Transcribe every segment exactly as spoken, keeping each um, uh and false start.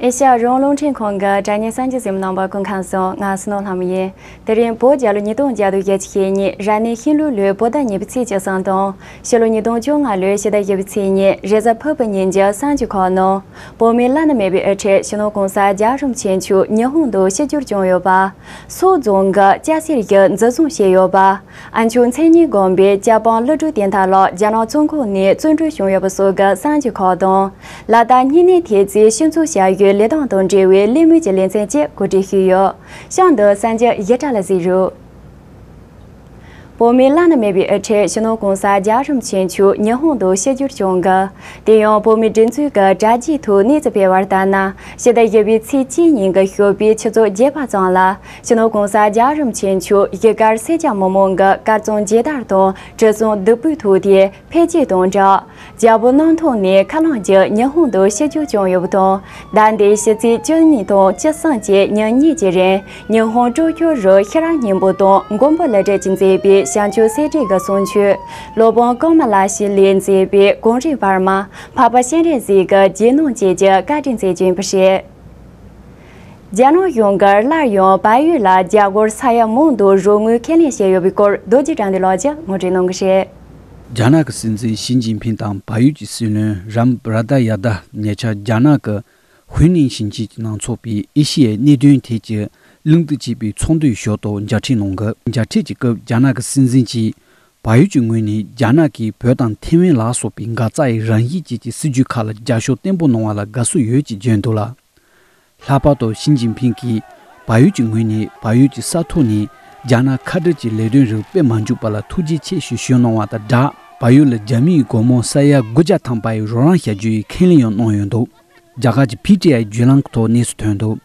ཨེ་ཤ་ཡ་རང་དབང་རླུང་འཕྲིན་ཁང་གི་དྲ་བརྙན་གསར་འགྱུར་གཟིགས་མོ་རྣམ་པ་སྐུ་ཁམས་བཟང་། ང་བསོད་ནམས་ལྷ་མོ་ཡིན། དེ་རིང་བོད་རྒྱལ་ལོ་ཉིས་སྟོང་བརྒྱ་དང་བརྒྱད་ཅུ་ཞེ་གཉིས་རབ་གནས་ཤིང་ལུག་ལོའི་བོད་ཟླ་གཉིས་པའི་ཚེས་བཅུ་གསུམ་དང་། ཕྱི་ལོ་ཉིས་སྟོང་བཅོ་ལྔ་ལོའི་ཕྱི་ཟླ་བཞི་པའི་ཚེས་གཉིས་རེས་གཟའ་ཕུར་བུ་ཉིན་གྱི་གསར་འགྱུར་ཁག་ནང་། བོད་མིའི་བླ་ན་མེད་པའི་དབུ་ཁྲིད་སྤྱི་ནོར་༸གོང་ས་༸རྒྱལ་བ་རིན་པོ་ཆེ་མཆོག་ཉི་ཧོང་དུ་ཆིབས་བསྒྱུར་བྱུང་ཡོད་པ། སོག་རྫོང་གི་སྐྱ་སེར་གྱིས་འཛིན་བཟུང་བྱས་ཡོད་པ། ཨ་མཆོག་མཚན་ཉིད་དགོན་པའི་སྐྱབས་དཔང་ཀླུ་སྒྲུབ་བསྟེན་ཐབས་ལ་རྒྱ་ནག་བཙོན་ཁང་ནས་བཙོན་གྲོལ་བྱུང་ཡོད་པ་སོགས་ཀྱི་གསར་འགྱུར་ཁག་དང་། ལ་དྭགས་སྨྱུང་གནས་ཐེལ་ཙེ་ཞིབ་འཚོལ་བྱ་ཡུལ་ལས་སྟངས་དང་འབྲེལ་བའི་གླེང་མོལ་གྱི་ལེ་ཚན་བཅས་གོ་སྒྲིག་ཞུས་ཡོད། གཤམ་དུ་གསར་འགྱུར་ཞིབ་ཕྲ་ལ་གཟིགས་རོགས། བོད་མིའི་བླ་ན་མེད་པའི་དབུ་ཁྲིད་སྤྱི་ནོར་༸གོང་ས་༸རྒྱལ་བ་རིན་པོ་ཆེ་མཆོག་ཉི་ཧོང་དུ་ཆིབས་བསྒྱུར་བྱུང་གི། དེ་ཡང་བོད་མིའི་སྒྲིག་འཛུགས་ཀྱི་དྲ་རྒྱའི་ཐོག་གནས་ཚུལ་སྤེལ་བར་ལྟར་ན། ཕྱི་ཟླ་བཞི་པའི་ཚེས་གཅིག་ཉིན་གྱི་ཞོགས་པའི་ཆུ་ཚོད་བརྒྱད་པ་ཙམ་ལ། སྤྱི་ནོར་༸གོང་ས་༸རྒྱལ་བ་རིན་པོ་ཆེ་མཆོག་གཞིས་སྒར་སེར་སྐྱ་མི་མང་གི་སྐར་རྩང་མཇལ་དར་དང་གྲུ་གཟིངས་བདུག་སྤོས་ཐོགས་ཏེ་ཕེབས་སྐྱེལ་དང་སྦྲགས། རྒྱལ་པོ་རྣམ་ཐོས་ནས་ཁ་རླངས་ཀྱིས་ཉི་ཧོང་དུ་ཆིབས་བསྒྱུར་བྱུང་ཡོད་པ་དང་། ཟླ་འདིའི་ཕྱི་ཚེས་བཅུ་གཉིས་དང་བཅུ་གསུམ་བཅས་ཉིན་གཉིས་ཀྱི་རིང་། ཉི་ཧོང་ཀྲོ་ཀྱོ་རུ་ཤེས་རབ་སྙིང་པོ་དང་མགོན་པོ་ཀླུ་སྒྲུབ་ཀྱིས་མཛད་པའི་བྱང་ཆུབ་སེམས་འགྲེལ་གྱི་གསུང་ཆོས། སློབ་དཔོན་ཀ་མ་ལ་ཤཱི་ལས་མཛད་པའི་གངས་རིའི་བར་མ། འཕགས་པ་སྤྱན་རས་གཟིགས་ཀྱི་རྗེས་གནང་བཅས་ཀྱི་བཀའ་དྲིན་མཛད་ཀྱིན་པ་རེད། རྒྱ་ནག་གཞུང་གིས་སླར་ཡང་བལ་ཡུལ་ལ་རྒྱ་སྒོར་ས་ཡ་མང་དུ་རོགས་དངུལ་ཁས་ལེན་བྱས་ཡོད་པའི་སྐོར་རྡོ་རྗེ་དགྲ་འདུལ་ལགས་ཀྱིས་ངོ་སྤྲོད་གནང་གི་རེད། རྒྱ་ནག་གི་སྲིད་འཛིན་ཞི་ཅིན་ཕིང་དང་བལ་ཡུལ་གྱི་སྲིད་བློན་རམ་བྷ་ར་ད་ཡ་ད་ཉེ་ཆར་རྒྱ་ནག་གི་ཧུའུ་ནན་ཞིང་ཆེན་གྱི་ནང་འཚོགས་པའི་ཨེ་ཤི་ཡའི་གནད་དོན་ཐད་ཀྱི་གླེང་སྟེགས་ཅེས་པའི་ཚོགས་འདུའི་ཞོར་དུ་མཇལ་འཕྲད་གནང་གི། མཇལ་འཕྲད་ཀྱི་སྐབས་རྒྱ་ནག་གི་སྲིད་འཛིན་གྱིས་བལ་ཡུལ་གྱི་ངོས་ནས་རྒྱ་ནག་གིས་བོད་དང་ཐེ་ཝན་ལ་སོགས་པའི་འགག་རྩ་ཡི་རང་བཞིན་ཅན་གྱི་སྲིད་ཇུས་ཁག་ལ་རྒྱབ་སྐྱོར་བརྟན་པོ་གནང་བ་ལ་དགའ་བསུ་ཡོད་ཅེས་བརྗོད་འདུག་ལ། ལྷག་པར་དུ་ཞི་ཅིན་ཕིང་གིས་བལ་ཡུལ་གྱི་ངོས་ནས་བལ་ཡུལ་གྱི་ས་ཐོག་ནས་རྒྱ་ནག་ཁ་བྲལ་གྱི་ལས་དོན་རིགས་སྤེལ་མ་འཇུག་པ་ལ་ཐུགས་རྗེ་ཆེ་ཞེས་ཞུས་གནང་བ་དང་སྦྲགས། བལ་ཡུལ་ལ་རྒྱ་མིའི་སྒོར་མོ་ས་ཡ་དགུ་བརྒྱ་ཐམ་པ་ཡི་རོགས་རམ་བྱ་རྒྱུ་ཡི་ཁས་ལེན་ཡང་གནང་ཡོད་འདུག་རྒྱ་གར་གྱི་ཕི་ཊི་ཨའི་བརྒྱུད་ལམ་གྱི་ཐོག་གནས་ཚུལ་ཐོན་འདུག་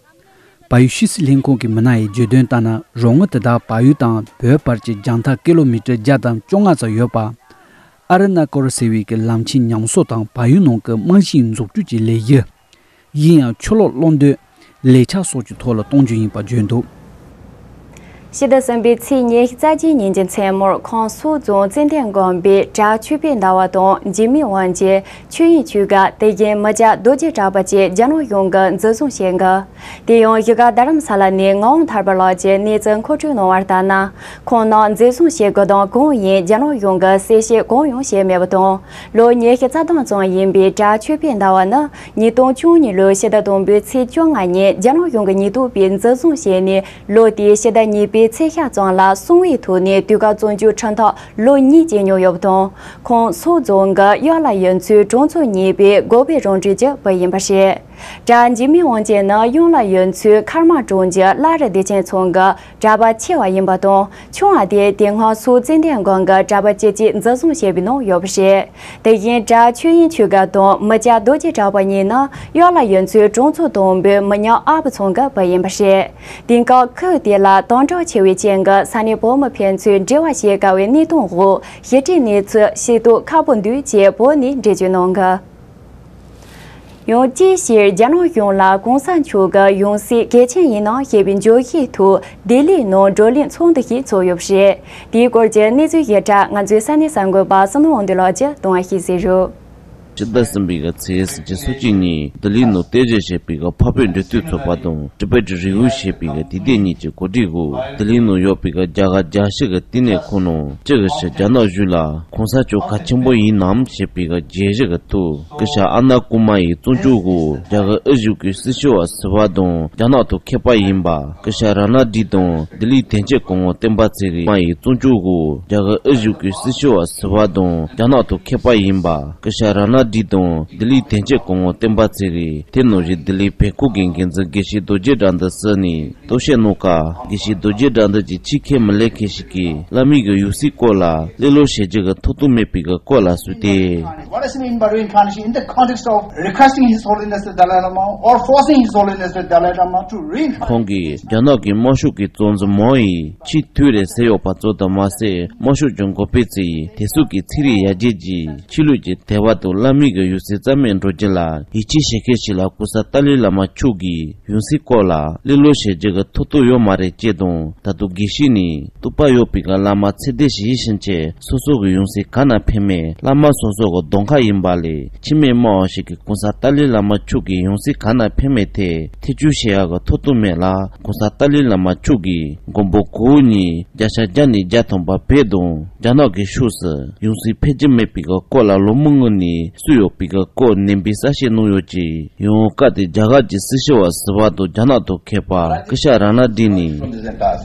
བལ་ཡུལ་ཕྱི་སྲིད་ལྷན་ཁང་གི་མི་སྣ་ཡིས་བརྗོད་དོན་ལྟར་ན། རོགས་དངུལ་དེ་དག་བལ་ཡུལ་དང་བོད་བར་གྱི་རྒྱང་ཐག་ཀི་ལོ་མི་ཊར་བརྒྱ་དང་བཅོ་ལྔ་ཙམ་ཡོད་པ། ཨ་རུ་ན་ཀོར་ཟེར་བའི་གི་ལམ་ཆེན་ཉམས་གསོ་དང་བལ་ཡུལ་ནང་གི་རྨང་གཞིའི་འཛུགས་སྐྲུན་གྱི་ལས་གཞི། ཡིན་ཡང་ཆུ་ལོག་སློང་དུས་ལས་འཆར་སོགས་ཀྱི་ཐོག་ལ་གཏོང་རྒྱུ་ཡིན་པ་བརྗོད་འདུག་ཕྱི་ཟླ་གསུམ་པའི་ཚེས་ཉི་ཤུ་རྩ་གཅིག་ཉིན་གྱི་མཚན་མོར་ཁམས་སོག་རྫོང་ཙན་དན་དགོན་པའི་གྲྭ་ཆོས་འཕེལ་ཟླ་བ་དང་འཇིགས་མེད་དབང་རྒྱལ། ཆོས་དབྱིངས་ཆོས་དགའ། དེ་བཞིན་མི་སྐྱ་རྡོ་རྗེ་གྲགས་པ་བཅས་རྒྱ་ནག་གཞུང་གིས་འཛིན་བཟུང་བྱས་འགའ། དེ་ཡང་གཞིས་ཀ་རྡ་རམ་ས་ལ་ནས་ངག་དབང་ཐར་པ་ལགས་ཀྱིས་གནས་ཚུལ་མཁོ་སྤྲོད་གནང་བར་ལྟར་ན། ཁོང་རྣམས་འཛིན་བཟུང་བྱེད་དགོས་དོན་གང་ཡིན་རྒྱ་ནག་གཞུང་གིས་གསལ་བཤད་གང་ཡང་བྱས་མེད་པ་དང་། ལོ་ཉི་ཤུ་རྩ་གྲངས་ཙམ་ཡིན་པའི་གྲྭ་ཆོས་འཕེལ་ཟླ་བ་ནི་ཉིས་སྟོང་བཅུ་གཉིས་ལོའི་ཕྱི་ཟླ་དང་པོའི་ཚེས་བཅོ་ལྔ་ཉིན་རྒྱ་ནག་གཞུང་གི་ཉེན་རྟོག་པས་འཛིན་བཟུང་བྱས་ནས་ལོ་དེའི་ཕྱི་ཟླ་གཉིས་པའི་ཚེས་ཤར་ཙམ་ལ་གསང་བའི་ཐོག་ནས་དུས་བཀག་བཙོན་འཇུག་ཁྲིམས་ཐག་ལོ་གཉིས་བཅད་མྱོང་ཡོད་པ་དང་། ཁོང་སོག་རྫོང་གི་གཡག་ལ་གཡུ་མཚོའི་གྲོང་ཚོ་གཉིས་པའི་འགོ་དཔོན་རང་གྲོལ་གྱི་བུ་ཡིན་པ་རེད། གྲྭ་འཇིགས་མེད་དབང་རྒྱལ་ནི་གཡང་ལ་གཡུ་མཚོའི་མཁར་དམར་གྲོང་གི་བླ་རི་བདེ་ཆེན་ཚང་གི་གྲྭ་པ་ཆེ་བ་ཡིན་པ་དང་། ཆུང་བ་དེ་དེ་སྔ་སོག་ཙན་དན་དགོན་གྱི་གྲྭ་པ་བཅས་ཀྱིས་འཛིན་བཟུང་བྱས་པའི་ནང་ཡོད་པ་རེད། དེ་བཞིན་གྲྭ་ཆོས་དབྱིངས་ཆོས་དགའ་དང་མི་སྐྱ་རྡོ་རྗེ་གྲགས་པ་གཉིས་ནི་གཡག་ལ་གཡུ་མཚོའི་གྲོང་ཚོ་དང་པོའི་མི་ཉག་ཨ་བུ་ཚང་གི་བུ་ཡིན་པ་རེད། དེང་སྐབས་ཁུལ་དེ་ལ་དྭངས་གྲང་ཆེ་བའི་རྐྱེན་གྱིས་ས་གནས་བོད་མི་ཕན་ཚུན་འབྲེལ་བ་བྱེད་དཀའ་བའི་གནས་སྟངས་འོག་ཞི་འགྲིག་གནས་ཚུལ་ཤེས་རྟོགས་ཁག་པོ་འདུག་ཅེས་བོད་ནས་འགྲེལ་བརྗོད་གནང་གི། ཡང་དེའི་ཕྱིར་རྒྱ་ནག་གཞུང་ལ་གོང་ས་མཆོག་གི་ཡང་སྲིད་གལ་ཆེན་ཡིན་ནམ་ཞེས་པའི་འཇོག་ཤེས་ཐོག་ལྡི་ལིའི་ནང་བགྲོ་གླེང་ཚོགས་འདུ་ཞིག་ཚོགས་ཡོད་པ་རེད། དེའི་སྐོར་གྱི་གནས་ཚུལ་ཞིབ་ཕྲ་ང་ཚོའི་ས་གནས་གསར་འགོད་པ་བསོད་ནམས་དབང་འདུས་ལགས་ཀྱིས་གཏོང་བ་ཞིག་གཟིགས་རོགས། ཕྱི་ཟླ་གསུམ་པའི་གི་ཚེས་ཉི་ཤུ་གཅིག་ཉིན་ལྡི་ལིའི་ནང་རྟེན་གཞི་བྱས་པའི་གི་འཕགས་བོད་འབྲེལ་མཐུད་ཚོགས་པ་དང་ཊི་བེཊ་རི་ཝིའུ་ཞེས་པའི་གི་དུས་དེབ་གཉིས་ཀྱི་གོ་སྒྲིག་འོག་ལྡི་ལིའི་ནང་ཡོད་པའི་གི་རྒྱ་གར་རྒྱལ་སྤྱི་གི་བསྟི་གནས་ཁང་ནང་སྤྱི་གི་ཕྱི་རྒྱ་ནག་གཞུང་ལ་གོང་ས་མཆོག་གལ་ཆེན་པོ་ཡིན་ནམ་ཞེས་པའི་གི་བརྗོད་གཞི་གི་ཐོག་སྐུ་ཞབས་ཨ་ན་ཀུ་མ་ཡི་བཙོན་འཇུག་འོག་རྒྱ་གར་དབུས་གཞུང་གི་སྲི་ཞུ་བ་ཟུར་པ་དང་རྒྱ་ནག་ཐོག་མཁས་པ་ཡིན་པ་སྐུ་ཞབས་ར་ན་ཌི་དང་ལྡི་ལིའི་དོན་གཅོད་གོང་འོག་བསྟན་པ་ཚེ་རིང་མ་ཡི་བཙོན་འཇུག་འོག་རྒྱ་གར་དབུས་གཞུང་གི་སྲི་ཞུ་བ་ཟུར་པ་དང་རྒྱ་ནག་ཐོག་མཁས་པ་ཡིན་པ་སྐུ་ཞབས་ར་ན་ཌི་དང་ལྡི་ལིའི་དོན་གཅོད་གོང་འོག་བསྟན་པ་ཚེ་རིང་། དེ་ནང་བཞིན་ལྡི་ལིའི་བོད་ཁང་གི་འགན་འཛིན་དགེ་བཤེས་རྡོ་རྗེ་དགྲ་འདུལ་སུ་ནས་གཏམ་བཤད་གནང་སྐབས། དགེ་བཤེས་རྡོ་རྗེ་དགྲ་འདུལ་གྱིས་ཆེད་མཁས་མི་ལེགས་མཁན་ཞིག་གིས་བླ་མའི་གི་ཡང་སྲིད་སྐོར་ལ་གླེང་སློང་བྱེད་རྒྱུ་གི་ཐོབ་ཐང་མེད་པའི་གི་སྐོར་ལ་གསུངས་ཏེ། What does it mean by reincarnation in the context of requesting His Holiness the Dalai Lama or forcing His Holiness the Dalai Lama to reincarnate? ཁོང་གིས་རྒྱ་ནག་གི་དམར་ཤོག་གི་གཙོ་འཛིན་མའོ་ཡིས་ཆེས་མཐོ་རུ་ཟེར་ཡོད་པ་ཙམ་དུ་མ་ཟད། དམར་ཤོག་གི་འགོ་དཔོན་ཚོ་ཡིས་དེ་ཚོ་གི་ཚན་རིག་ཡར་རྒྱས་ཀྱི་ཆོས་ལུགས་ཀྱི་དད་པ་དང་བླ་ བླ་མའི་གི་ཡང་སྲིད་རྩ་མེད་འགྲོ་རྒྱུ་ལ་ཡིད་ཆེས་བྱེད་མཁན་ཞིག་ལ་གོང་ས་ཏཱ་ལའི་བླ་མ་མཆོག་གིས་ཡང་སྲིད་སྐོར་ལ་གླེང་སློང་བྱེད་རྒྱུ་གི་ཐུགས་སྟོབས་ཡོད་མ་རེད་ཅེས་དང་། ད་དུང་དགེ་བཤེས་ནས་རྟོགས་པ་ཡོད་པའི་གི་བླ་མ་ཚད་ལྡན་ཞིག་ཡིན་ཕྱིན་ཆད། སོ་སོ་གི་ཡང་སྲིད་ག་ན་ཕེབས་མིན་བླ་མ་སོ་སོ་གི་གདོང་ཁ་ཡིན་པ་ལས། ཆེས་མེད་སྨྲ་བ་ཞིག་གིས་གོང་ས་ཏཱ་ལའི་བླ་མ་མཆོག་གི་ཡང་སྲིད་ག་ན་ཕེབས་མིན་ཐད་ཐེ་བྱུས་བྱེད་ཡག་གི་ཐོབ་ཐང་མེད་ལ། གོང་ས་ཏཱ་ལའི་བླ་མ་མཆོག་གིས་མགོན་པོ་གོ་བོ་ཉིད་བརྒྱ་ཆ་བརྒྱ་ནས་བརྒྱ་ཐམ་པ་བོད་དང་རྒྱ་ནག་གི་ཕྱོགས་སུ་ཡང་སྲིད་ཕེབས་རྒྱུ་མེད་པའི་གི་སྐོར་ལ་ལོ་མང་སྔོན་ནས་གསུངས་ཡོད་པའི་གི་སྐོར་ནན་པོའི་གསལ་བཤད་གནང་ཡོད་ཅིང་། ཡང་སྐབས་དེ་རྒྱ་གར་གྱི་སྲིད་ཤུགས་པ་ཟུར་པ་དང་རྒྱ་ནག་དང་མཁས་པ་སྐུ་ཞབས་ར་ན་ཌི་ནས།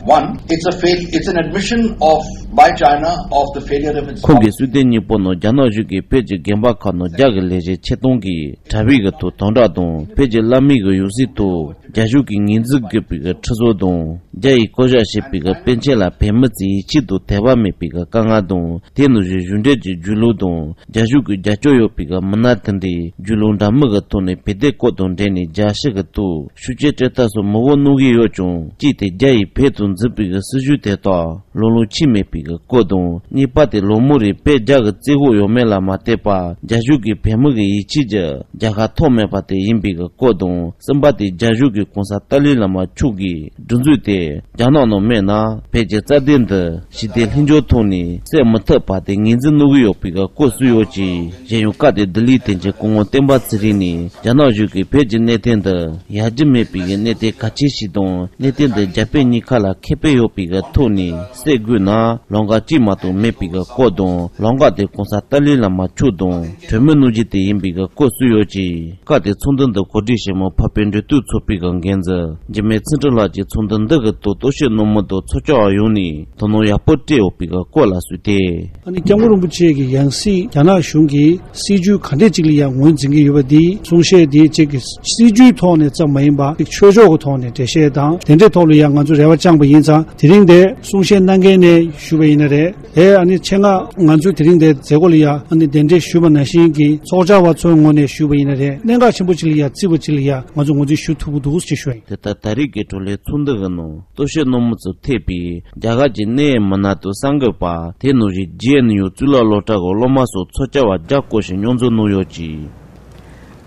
One, it's a fail, it's an admission of, by China, of the failure of its ཁོང་གིས་སུའེ་ཏེན་གཉིས་པོ་ནང་རྒྱ་ནག་གཞུང་གིས་བོད་ཀྱི་དགོན་པ་ཁག་ནང་རྒྱ་གི་ལས་བྱེད་ཆེད་གཏོང་གིས་གྲྭ་པའི་གི་ཐོག་དམ་དྲག་དང་། བོད་ཀྱི་བླ་མའི་གི་ཡང་སྲིད་ཐོག་རྒྱ་གཞུང་གིས་ངོས་འཛིན་དགོས་པའི་གི་ཁྲིམས་བཟོ་དང་། རྒྱ་ཡིས་བསྐོ་བཞག་བྱས་པའི་གི་པཎ་ཆེན་ལ་བོད་མི་ཚོས་ཡིད་ཆེས་དང་དད་པ་མེད་པའི་གི་དཀའ་ངལ་དང་། དེ་ནང་བཞིན་གཞུང་འབྲེལ་གྱི་བརྒྱུད་ལམ་དང་རྒྱ་གཞུང་གི་རྒྱབ་སྐྱོར་ཡོད་པའི་གི་མི་སྣ་དེ་འདྲའི་བརྒྱུད་ལམ་འདྲ་མིན་གི་ཐོག་ནས་བོད་དོན་སྐོར་དང་འབྲེལ་ནས་རྒྱལ་སྤྱི་གི་ཐོག་ཤུགས་རྐྱེན་སྤྲོད་ཐབས་སོགས་མང་པོ་གནང་གི་ཡོད་ཀྱང་། གཅིག་དེ་རྒྱ་ཡིས་བོད་དུ་འཛིན་པའི་གི་སྲིད་བྱུས་དེ་དག་ལམ་ལྷོང་ཆེས་མེད་པའི་གི་སྐོར་དང་། གཉིས་པ་དེ་ལོ་མང་རིང་བོད་རྒྱ་གི་བཙན་དབང་ཡོད་མེད་ལ་མ་ལྟོས་པར་རྒྱ་གཞུང་གིས་བོད་མི་གི་ཡིད་ཆེས་ཀྱི་རྒྱལ་ཁ་ཐོབ་མེད་པ་དེ་ཡིན་པའི་གི་སྐོར་དང་། གསུམ་པ་དེ་རྒྱ་གཞུང་གིས་གོང་ས་ཏཱ་ལའི་བླ་མ་མཆོག་གི་སྒྲིག་འཛུགས་དེ་རྒྱ་ནག་ནང་མེད་ན་བོད་ཀྱི་རྩ་དོན་འདི་ཞི་བདེ་ལྷིང་འཇགས་ཐོག་ནས་སེལ་མི་ཐུབ་པ་དེ་ངོས་འཛིན་གནང་གི་ཡོད་པའི་གི་སྐོར་གསུངས་ཡོད་ཅིང་། གཞན་ཡང་སྐབས་དེ་ལྡི་ལིའི་དོན་གཅོད་སྐུ་ངོ་བསྟན་པ་ཚེ་རིང་ནས་རྒྱ་ནག་གཞུང་གིས་བོད་ཀྱི་གནད་དོན་འདི་ཡར་རྒྱས་མེད་པའི་གནད་དོན་གལ་ཆེ་ཞིག་དང་། གནད་དོན་འདི་རྒྱ་བོད་གཉིས་ཀ་ལ་ཁེ་ཕན་ཡོད་པའི་གི་ཐོག་ནས་སེལ་དགོས་ན་ལམ་ཁ་གཅིག་མ་གཏོགས་མེད་པའི་གི་སྐོར་དང་། ལམ་ཁ་དེ་གོང་ས་ཏཱ་ལའི་བླ་མ་མཆོག་དང་གྲོས་མོལ་གནང་རྒྱུ་དེ་ཡིན་པའི་གི་སྐོར་གསུངས་ཡོད་ཅིང་། སྐབས་དེ་ཚོགས་འདུ་འདི་གོ་སྒྲིག་བྱེད་མི་འཕགས་པའི་འབྲེལ་མཐུད་ཚོགས་པའི་གི་འགན་འཛིན་འཇིགས་མེད་ཚེ་རིང་ལགས་ཀྱིས་ཚོགས་འདུ་འདི་གི་ཐོག་རྟོག་ཞིབ་གནང་མི་དང་ཚོགས་བཅར་བ་ཡོངས་ནས་དོ་སྣང་ཡག་པོ་སྤྲད་ཡོད་པའི་གི་སྐོར་ལ་གསུངས་ཏེ། ཨ་ནི་སྐྱབས་མགོན་རིན་པོ་ཆེ་གི་ཡང་སྲིད་རྒྱ་ནག་གཞུང་གིས་སྲིད་བྱུས་ག་འདྲས་ཅིག་ལ་ཡང་ངོས་འཛིན་གྱི་ཡོད་པ་འདི་གསུང་བཤད་འདི་གཅིག་གི་སྲིད་བྱུས་ཐོག་ནས་ཙམ་མ་ཡིན་པ་ཅིག་ཆོས་ཕྱོགས་ཀྱི་ཐོག་ནས་འགྲེལ་བཤད་དང་དེ་འདྲའི་ཐོག་ལ་ཡང་ང་ཚོ་རེ་བ་བཅངས་པ་ཡིན་ཙང་དེ་རིང་འདིར་གསུང་བཤད་གནང་མཁན་ནས་ཞུས་པ་ཡིན་ན་རེད། དེ་ཨ་ནི་ཆེད་མངགས་ང་ཚོས་དེ་རིང་འདིར་མཛད་སྒོ་ལ་ཡང་ཨ་ནི་གདན་འདྲེན་ཞུས་པ་ནང་བཞིན་གྱི་ཚོགས་བཅར་བ་ཚོའི་ངོས་ནས་ཞུས་པ་ཡིན་ན་རེད། གནད་འགག་ཆེན་པོ་ཅིག་ལ་ཡང་བརྩི་བ་ཅིག་ལ་ཡང་ང་ཚོ་ངོས་འཛིན་ཞུ་ཐུབ་ཀྱི་འདུག་ཅེས་ཞུ་བ་ཡིན། དེ་ལྟར་ད་རེས་ཀྱི་བགྲོ་གླེང་ཚོགས་འདུ་གི་ནང་རྟོག་ཞིབ་གནང་མི་ཚོ་ཐེ་བའི་རྒྱ་གར་གྱི་གནད་ཡོད་མི་སྣ་དང་གསར་འགོད་པ། དེ་ནང་བཞིན་ཇེ་ཨེན་ཡུ་གཙུག་ལག་སློབ་གྲྭ་གི་སློབ་མ་སོགས་ཚོགས་བཅར་བ་བརྒྱ་སྐོར་ཞིག་མཉམ་འཛོམས་གནང་ཡོད་ཅིང་།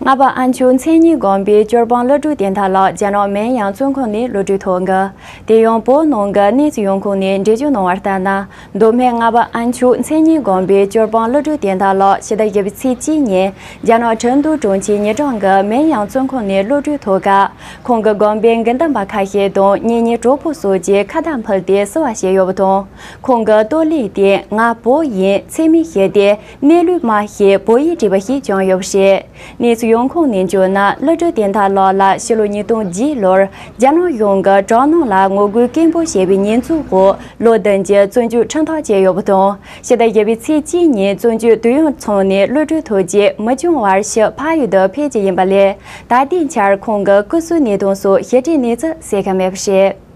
རྔ་པ་ཨ་མཆོག་མཚན་ཉིད་དགོན་པའི་སྐྱོར་དཔོན་བློ་གྲོས་བསྟན་དར་ལགས་རྒྱ་ནག་མིན་ཡང་བཙོན་ཁང་ནས་གློད་གྲོལ་ཐོབ་འགའ། དེ་ཡང་བོད་ནང་གི་གནས་ཚུལ་ཡོང་ཁུངས་ནས་འགྲེལ་བརྗོད་གནང་བ་ལྟར་ན། མདོ་སྨད་རྔ་པ་ཨ་མཆོག་མཚན་ཉིད་དགོན་པའི་སྐྱོར་དཔོན་བློ་གྲོས་བསྟན་དར་ལགས་ཕྱི་ཟླ་བཞི་པའི་ཚེས་གཅིག་ཉིན་རྒྱ་ནག་ཁྲིན་ཏུའུ་གྲོང་ཁྱེར་ཉེ་གྲོང་གི་མིན་ཡང་བཙོན་ཁང་ནས་གློད་གྲོལ་ཐོབ་སྐབས། ཁོང་གི་དགོན་པའི་དགེ་འདུན་པ་ཁ་ཤས་དང་གཉེན་ཉེ་གྲོགས་པོ་སོགས་ཀྱིས་ཁ་བརྡ་ཕུལ་ཏེ་བསུ་བ་བྱས་ཡོད་པ་དང་། ཁོང་གི་བསྟོད་གླུའི་སྟེང་ང་བོད་ཡིན་ཚད་མེད་ཞེས་ཏེ་གནས་ལུགས་སྨྲ་ཞེས་བོད་ཡིག་བྲིས་པ་ཞིག་བྱུང་ཡོད་པ་རེད། གནས་ཚུལ་ཡོང་ཁུངས་ནས་བརྗོད་ན་བློ་གྲོས་བསྟན་དར་ལགས་ལ་ཕྱི་ལོ་ཉིས་སྟོང་བརྒྱད་ལོར་རྒྱ་ནག་གཞུང་གིས་དྲག་གནོན་ལ་ངོ་རྒོལ་སྐད་འབོད་བྱས་པའི་ཉེས་འཛུགས་འོག་ལོ་བདུན་གྱི་བཙོན་འཇུག་ཁྲིམས་ཐག་བཅད་ཡོད་པ་དང་། ཕྱི་ཟླ་བཞི་པའི་ཚེས་གཅིག་ཉིན་བཙོན་འཇུག་དུས་ཡུན་ཚང་ནས་གློད་གྲོལ་ཐོབ་རྗེས་མི་འབྱུང་བར་ཕྱིར་ཕ་ཡུལ་དུ་ཕེབས་ཀྱི་ཡིན་པ་ལས། ད་ལྟའི་ཆར་ཁོང་གི་སྐུ་གཟུགས་གནས་སྟངས་སོགས་ཞིབ་ཕྲའི་གནས་ཚུལ་གསལ་ཁ་མེད་པ་རེད།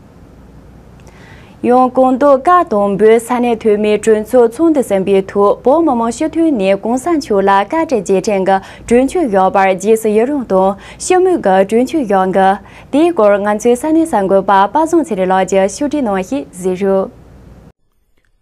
ཡང་ཀོང་ཏུང་སྐབས་དང་པོའི་ས་གནས་འཐུས་མིའི་གྲོས་ཚོགས་ཚོགས་འདུ་ཟིན་པའི་ཐོག་བོད་མི་མང་སྤྱི་འཐུས་ནས་གོང་ས་མཆོག་ལ་བཀའ་དྲིན་རྗེས་དྲན་གྱི་གྲོས་ཆོད་ཡོད་པར་རྗེས་སུ་ཡི་རང་དང་ཞི་མོལ་གྱི་གྲོས་ཆོད་ཡོད་འགའ། དེའི་སྐོར་ང་ཚོའི་ས་གནས་གསར་འགོད་པ་པ་བཟང་ཚེ་རིང་ལགས་ཀྱིས་ཕྱོགས་སྒྲིག་གནང་བ་ཞིག་གཟིགས་རོགས།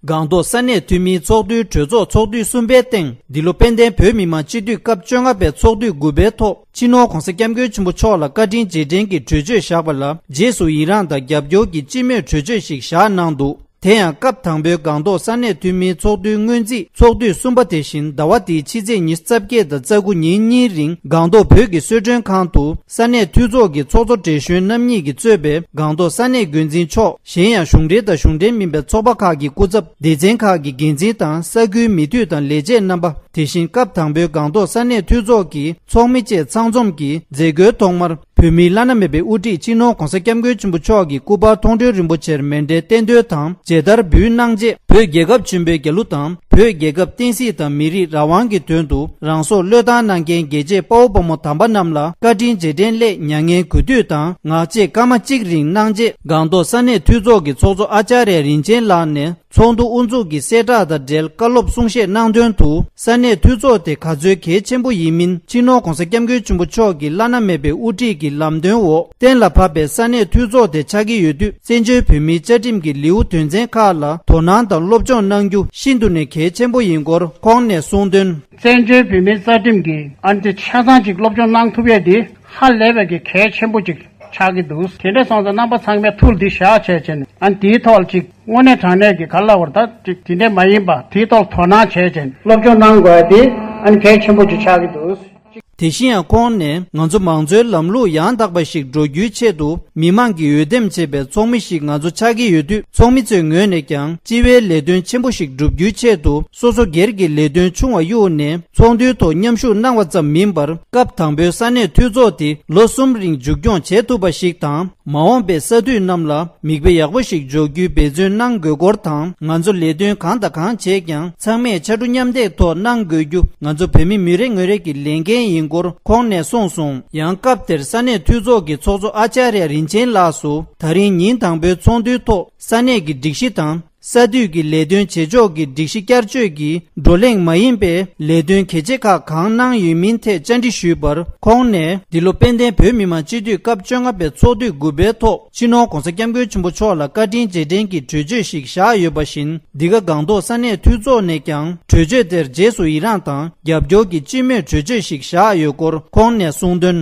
སྒང་ཏོག་ས་གནས་འཐུས་མིའི་ཚོགས་འདུའི་གྲོས་ཚོགས་ཚོགས་དུས་གསུམ་པའི་སྟེང་འདི་ལོ་དཔལ་ལྡན་བོད་མི་མང་སྤྱི་འཐུས་སྐབས་བཅོ་ལྔ་པའི་ཚོགས་དུས་དགུ་པའི་ཐོག་སྤྱི་ནོར་༧གོང་ས་༧སྐྱབས་མགོན་ཆེན་པོ་མཆོག་ལ་བཀའ་དྲིན་རྗེས་དྲན་གྱི་གྲོས་ཆོད་བཞག་པ་ལ་རྗེས་སུ་ཡི་རང་དང་རྒྱབ་སྐྱོར་གྱི་སྤྱི་མོས་གྲོས་ཆོད་ཞིག་བཞག་གནང་འདུག་དེ་ཡང་སྐབས་དང་པོའི་སྒང་ཏོག་ས་གནས་འཐུས་མིའི་ཚོགས་འདུའི་སྔོན་རྩིས་ཚོགས་དུས་གསུམ་པ་དེ་བཞིན་ཟླ་བ་འདིའི་ཕྱི་ཚེས་ཉི་ཤུ་རྩ་བརྒྱད་དང་རྩ་དགུ་ཉིན་གཉིས་རིང་སྒང་ཏོག་བོད་ཀྱི་གསོལ་མགྲོན་ཁང་དུ་ས་གནས་འཐུས་ཚོགས་ཀྱི་ཚོགས་གཙོ་བགྲེས་གཞོན་རྣམ་གཉིས་ཀྱིས་གཙོས་པའི་སྒང་ཏོག་ས་གནས་འགོ་འཛིན་མཆོག་གཞན་ཡང་གཞུང་འབྲེལ་དང་གཞུང་འབྲེལ་མིན་པའི་ཚོགས་པ་ཁག་གི་སྐུ་ཚབ། སྡེ་ཚན་ཁག་གི་འགན་འཛིན་དང་ས་ཁུལ་མི་འཐུས་དང་ལས་བྱེད་རྣམ་པ། དེ་བཞིན་སྐབས་དང་པོའི་སྒང་ཏོག་ས་གནས་འཐུས་ཚོགས་ཀྱི་ཚོགས་མི་བཅས་ཚང་འཛོམས་ཀྱིས་མཛད་སྒོའི་ཐོག་མར་བོད་མིའི་བླ་ན་མེད་པའི་དབུ་ཁྲིད་སྤྱི་ནོར་༧གོང་ས་༧སྐྱབས་མགོན་ཆེན་པོ་མཆོག་གི་སྐུ་པར་མཐོང་གྲོལ་རིན་པོ་ཆེར་མཎྜལ་རྟེན་མདོས་དང་མཇལ་དར་འབུལ་གནང་རྗེས། བོད་རྒྱལ་ཁབ་ཆེན་པོའི་རྒྱལ་གླུ་དང་བོད་རྒྱལ་ཁབ་བསྟན་སྲིད་དང་མི་རིགས་རང་དབང་གི་དོན་དུ་རང་སྲོག་བློས་བཏང་གནང་མཁན་རྒྱལ་གཅེས་དཔའ་བོ་དཔའ་མོ་དམ་པ་རྣམས་ལ་བཀའ་དྲིན་རྗེས་དྲན་སླད་མྱ་ངན་གུས་འདུད་དང་ངག་བཅད་སྐར་མ་གཅིག་རིང་གནང་རྗེས། སྒང་ཏོག་ས་གནས་འཐུས་ཚོགས་ཀྱི་ཚོགས་གཙོ་ཨ་ཅཱརྱ་རིན་ཆེན་ལགས་ནས། ཚོགས་འདུ་དབུ་འཛུགས་ཀྱི་གསལ་བསྒྲགས་དང་འབྲེལ་བཀའ་སློབ་གསུང་བཤད་གནང་དོན་དུ། ས་གནས་འཐུས་ཚོགས་དེ་ག་ཚོད་གལ་ཆེན་པོ་ཡིན་མིན། སྤྱི་ནོར་༸གོང་ས་༸སྐྱབས་མགོན་ཆེན་པོ་མཆོག་གི་བླ་ན་མེད་པའི་དབུ་ཁྲིད་ཀྱི་ལམ་སྟོན་འོག་གཏན་ལ་ཕབ་པའི་ས་གནས་འཐུས་ཚོགས་དེ་ཆགས་ཀྱི་ཡོད་དུས། བཙན་བྱོལ་བོད་མིའི་བཅའ་ཁྲིམས་ཀྱི་ལེའུ་དོན་ཚན་ཁག་ལ་དོ་སྣང་དང་སློབ་སྦྱོང་གནང་རྒྱུ་ཤིན་ཏུ་ནས་གལ་ཆེན་པོ་ཡིན་སྐོར་ཁོང་ནས་གསུངས་དོན། བཙན་བྱོལ་བོད་མིའི་རྩ་ཁྲིམས་ཀྱི་ཨ་ནི་དེ་ཆ་ཚང་ཅིག་སློབ་སྦྱོང་གནང་ཐུབ་ཡས་དེ་ཧ་ལས་པའི་གི་གལ་ཆེན་པོ་ཅིག་ཆགས་ཀྱི་འདུག་དེ་འདྲ་སོང་ཙང་རྣམ་པ་ཚང་མས་ཐུགས་འདི་བཞག་བྱས་བྱས་ནས་ཨ་ནི་དེའི་ཐོག་ལ་ཅིག་དངོས་གནས་དྲང་གནས་ཀྱི་ག་ལ་བར་ད་ཅིག་དེ་འདྲ་མ་ཡིན་པ་དེའི་ཐོག་དོ་སྣང་བྱས་བྱས་ནས་སློབ་སྦྱོང་གནང་དགོས་ཡ་དེ་ཨ་ནི་གལ་ཆེན་པོ་ཅིག་ཆགས་ཀྱི་འདུག་དེ་བཞིན་ཡང་ཁོང་ནས་ང་ཚོ་མང་གཙོའི་ལམ་ལུགས་ཡང་དག་པ་ཞིག་འགྲོ་རྒྱུའི་ཆེད་དུ། མི་མང་གིས་འོས་འདེམས་བྱས་པའི་ཚོགས་མི་ཞིག་ང་ཚོ་ཆགས་ཀྱི་ཡོད་དུས། ཚོགས་མི་ཚོའི་ངོས་ནས་ཀྱང་སྤྱི་བའི་ལས་དོན་ཆེན་པོ་ཞིག་བསྒྲུབ་རྒྱུའི་ཆེད་དུ། སོ་སོ་སྒེར་གྱི་ལས་དོན་ཆུང་བ་གཡུགས་ནས་ཚོགས་འདུའི་ཐོག་མཉམ་ཞུགས་གནང་བ་ཙམ་མིན་པར། སྐབས་དང་པོའི་ས་གནས་འཐུས་ཚོགས་དེ་ལོ་གསུམ་རིང་མཇུག་སྐྱོང་བྱེད་ཐུབ་པ་ཞིག་དང་། མ་འོངས་པའི་ས་དུས་རྣམས་ལ་མིག་དཔེ་ཡག་པོ་ཞིག་འཇོག་རྒྱུའི་འབད་བརྩོན་གནང་དགོས་སྐོར་དང་། ང་ཚོ་ལས་དོན་གང་དང་གང་བྱས་ཀྱང་ཚང་མས་ཕྱར་གྲུ་མཉམ་འདེགས་ཐོག་གནང་དགོས་རྒྱུ་ང་ཚོ་བོད་མི་མི་རེ་ངོ་རེ་གི་ལས་འགན་ཡིན་སྐོར་ཁོང་ནས་གསུངས་སོང་། ཡང་སྐབས་དེར་ས་གནས་འཐུས་ཚོགས་ཀྱི་ཚོགས་གཙོ་ཨ་ཅཱརྱ་རིན་ཆེན་ལགས་སུ། ད་རིང་ཉིན་དང་པོའི་ཚོགས་འདུའི་ཐོག་ས་གནས་ཀྱི་སྒྲིག་གཞི་དང་། ས་དུས་ཀྱི་ལས་དོན་བྱེད་ཕྱོགས་ཀྱི་སྒྲིག་གཞི་བསྐྱར་བཅོས་ཀྱི་བགྲོ་གླེང་མ་ཡིན་པའི་ལས་དོན་གལ་ཆེ་ཁག་གང་གནང་ཡོད་མིན་ཐད་བཅར་འདྲི་ཞུས་པར། ཁོང་ནས་འདི་ལོ་དཔལ་ལྡན་བོད་མི་མང་སྤྱི་འཐུས་སྐབས་བཅོ་ལྔ་པའི་ཚོགས་དུས་དགུ་པའི་ཐོག་སྤྱི་ནོར་༸གོང་ས་༸སྐྱབས་མགོན་ཆེན་པོ་མཆོག་ལ་བཀའ་དྲིན་རྗེས་དྲན་གྱི་གྲོས་ཆོད་ཞིག་བཞག་ཡོད་པ་བཞིན། འདི་ག་སྒང་ཏོག་ས་གནས་འཐུས་ཚོགས་ནས་ཀྱང་གྲོས་ཆོད་དེར་རྗེས་སུ་ཡི་རངས་དང་རྒྱབ་སྐྱོར་གྱི་སྤྱི་མོས་གྲོས་ཆོད་ཞིག་བཞག་ཡོད་སྐོར་ཁོང་ནས་གསུངས་དོན།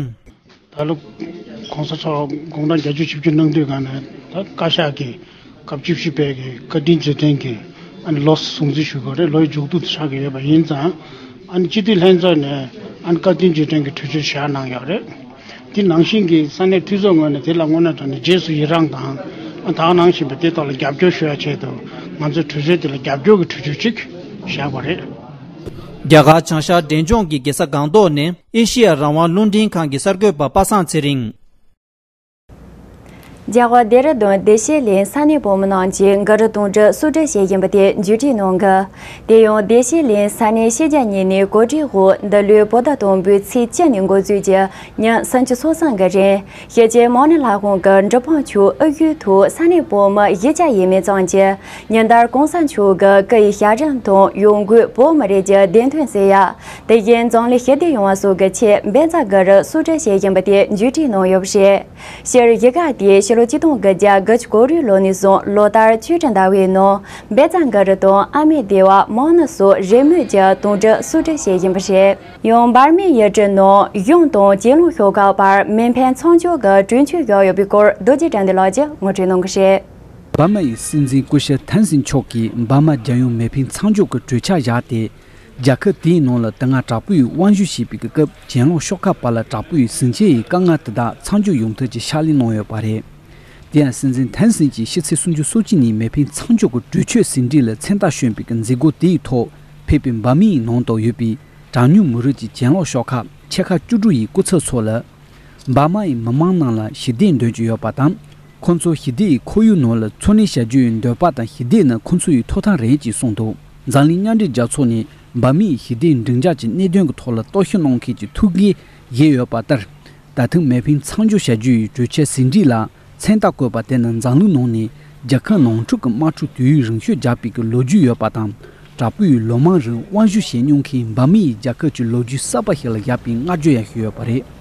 ད་ལོ་༸གོང་ས་མཆོག་དགུང་གྲངས་བརྒྱད་ཅུ་བཞི་བཅུ་གནང་དུས་ག་ནས་ད་བཀའ་ཤག་གི་སྐབས་བཅུ་བཞི་པའི་གི་བཀའ་དྲིན་རྗེས་དྲན་གྱི་ཨ་ནི་ལོ་སྲུང་བརྩི་ཞུ་དགོས་རེད། ལོའི་མཇུག་བསྡུ་ཆགས་ཀྱི་ཡོད་པ་ཡིན་ཙང་། ཨ་ནི་སྤྱི་འཐུས་ལྷན་ཚོགས་ནས་ཨ་ནི་བཀའ་དྲིན་རྗེས་དྲན་གྱི་གྲོས་ཆོད་བཞག་གནང་ཡོད་རེད། དེ་ནང་བཞིན་གྱི་ས་གནས་འཐུས་ཚོགས་ངོས་ནས་དེ་ལ་དངོས་གནས་དྲང་གནས་རྗེས་སུ་ཡི་རངས་དང་། ཨ་ད་ག་ནང་བཞིན་པའི་དེ་ཐོག་ལ་རྒྱབ་སྐྱོར་ཞུ་ཡ་ཆེད་དུ་ང་ཚོས་གྲོས་ཆོད་དེ་ལ་རྒྱབ་སྐྱོར་གྱི་གྲོས་ཆོད་ཅིག་བཞག་པ་རེད། རྒྱ་གར་བྱང་ཤར་འབྲས་ལྗོངས་ཀྱི་རྒྱལ་ས་སྒང་ཏོག་ནས་ཨེ་ཤི་ཡ་རང་དབང་རླུང་འཕྲིན་ཁང་གི་གསར་འགོད་པ་པ་སངས་ཚེ་རིང་། རྒྱ་གར་ལྡེ་ར་ལྡུན་བདེ་ཆེན་གླིང་ས་གནས་བོད་མི་རྣམས་ཀྱིས་དགའ་རབ་དུང་སྒྲ་བསུ་སྒྲིག་བྱས་ཡིན་པ་དེ་བརྒྱུད་སྒྲིག་གནང་གི། དེ་ཡང་བདེ་ཆེན་གླིང་ས་གནས་ཤེས་བྱ་གཉིས་ནས་གོ་སྒྲིག་འོག་འདི་ལོའི་བོད་ཟླ་དང་པོའི་ཚེས་བཅུ་ནས་འགོ་འཛུགས་ཀྱིས་ཉིན་སུམ་ཅུ་སོ་གསུམ་གྱི་རིང་། ཤེས་བྱའི་མང་ནི་ལྷ་ཁང་གི་འབྲི་སྤུངས་ཆུ་ཨུ་ཡོལ་དུ་ས་གནས་བོད་མི་གཞིས་ཆགས་ཡས་མས་ཚང་གིས་ཉིན་ལྟར་གོང་ས་མཆོག་གི་སྐུ་ཡི་ཞབས་རིམ་དང་ཡོང་སྒོས་བོད་མི་རིགས་ཀྱི་བདེན་དོན་གསལ་ཡ། དེ་བཞིན་འཛམ་གླིང་ཞི་བདེ་ཡོང་བ་སོགས་ཀྱི་ཆེད་འབད་བརྩོན་དགའ་རབ་བསུ་སྒྲིག་བྱས་ཡིན་པ་དེ་བརྒྱུད་སྒྲིག་གནང་ཡོད་པ་རེད། སྤྱིར་གཞིས་ཁག་དེའི་ཕྱི་ལོ་ཆིག་སྟོང་དགུ་བརྒྱ་དགུ་བཅུ་གོ་དྲུག་ལོ་ནས་བཟུང་ལོ་ལྟར་ཆོས་ཁྲི་ཟླ་བའི་ནང་འབད་བརྩོན་དགའ་རབ་དང་ཨ་མེས་བདེ་བ་མང་ནི་སོགས་རེས་མོས་ཀྱི་དུང་སྒྲ་བསུ་སྒྲིག་བྱས་ཡིན་པ་རེད། ཡང་འབར་མའི་ཡུལ་གྲུ་ནང་གཞུང་དང་གྱེན་ལངས་ཤོག་ཁག་བར་མེ་འཕེན་མཚམས་འཇོག་གི་གྲོས་ཆོད་བཞག་ཡོད་པའི་སྐོར་རྡོ་རྗེ་དགྲ་འདུལ་ལགས་ཀྱིས་ངོ་སྤྲོད་གནང་གི་རེད། འབར་མ་ཡི་སྲིད་འཛིན་སྐུ་ཞབས་ཐན་སིན་མཆོག་གིས་འབར་མ་རྒྱལ་ཡོངས་མེ་འཕེན་མཚམས་འཇོག་གི་གྲོས་འཆར་བཞག་སྟེ། རྒྱལ་ཁབ་དེའི་ནང་ལ་དེ་སྔ་དྲག་པོའི་དབང་བསྒྱུར་བྱས་པའི་སྐབས་གྱེན་ལངས་ཤོག་ཁག་བར་ལ་དྲག་པོའི་ཟིང་ཆའི་དཀའ་ངལ་དེ་དག་མཚམས་འཇོག་ཡོང་ཐབས་ཀྱི་ཕྱག་ལས་གནང་ཡོད་པ་རེད། དེ་ཡང་སྲིད་འཛིན་ཐན་སིན་གྱིས་ཕྱི་ཚེས་སུམ་ཅུ་སོ་གཅིག་ཉིན་མེ་འཕེན་མཚམས་འཇོག་གི་གྲོས་ཆོད་ཟིན་བྲིས་ལ་མཚན་རྟགས་བསྐྱོན་པའི་མཛད་སྒོ་དེའི་ཐོག་ཕེབས་པའི་འབར་མའི་ནང་དུ་ཡོད་པའི་གྲངས་ཉུང་མི་རིགས་ཀྱི་གྱེན་ལངས་ཤོག་ཁག་ཆེ་ཁག་བཅུ་དྲུག་ཡི་སྐུ་ཚབ་ཚོ་ལ། འབར་མ་ཡི་མི་མང་རྣམས་ལ་ཞི་བདེ་འདོད་ཀྱི་ཡོད་པ་དང་། ཁོང་ཚོ་ཞི་བདེ་ཡི་ཁོར་ཡུག་ནང་ལ་འཚོ་གནས་བྱ་རྒྱུ་ཡི་འདོད་པ་དང་ཞི་བདེ་ནི་ཁོང་ཚོ་ཡི་ཐོབ་ཐང་རེད་ཅེས་གསུངས་འདུག་འཛམ་གླིང་མཉམ་འབྲེལ་རྒྱལ་ཚོགས་ནས་འབར་མའི་ཞི་བདེའི་འབྲིང་གྲས་ཀྱི་གནད་དོན་གྱི་ཐོག་ལ་རྟོག་ཞིབ་གནང་མཁན་གྱི་ཐུགས་འགན་བཞེས་ཡོད་པ་ལྟར། ད་ཐེངས་མེ་འཕེན་མཚམས་འཇོག་བྱ་རྒྱུ་ཡི་གྲོས་ཆོད་ཟིན་བྲིས་ལ་མཚན་རྟགས་བཀོད་པ་དེ་ནི་འཛམ་གླིང་ནང་ནས་རྒྱལ་ཁབ་ནང་འཁྲུག་གི་དམག་འཁྲུག་དུས་ཡུན་རིང་ཤོས་བརྒྱབ་པའི་གི་ལོ་རྒྱུས་ཡོད་པ་དང་། དྲག་པོའི་ལོ་མང་རིང་དབང་བསྒྱུར་བྱེད་མྱོང་མཁན་འབར་མའི་རྒྱལ་ཁབ་ཀྱི་ལོ་རྒྱུས་གསར་པ་ཞིག་ལ་བཞག་པའི་བསྔགས་བརྗོད་ཡང་ཞུས་ཡོད་པ་རེད།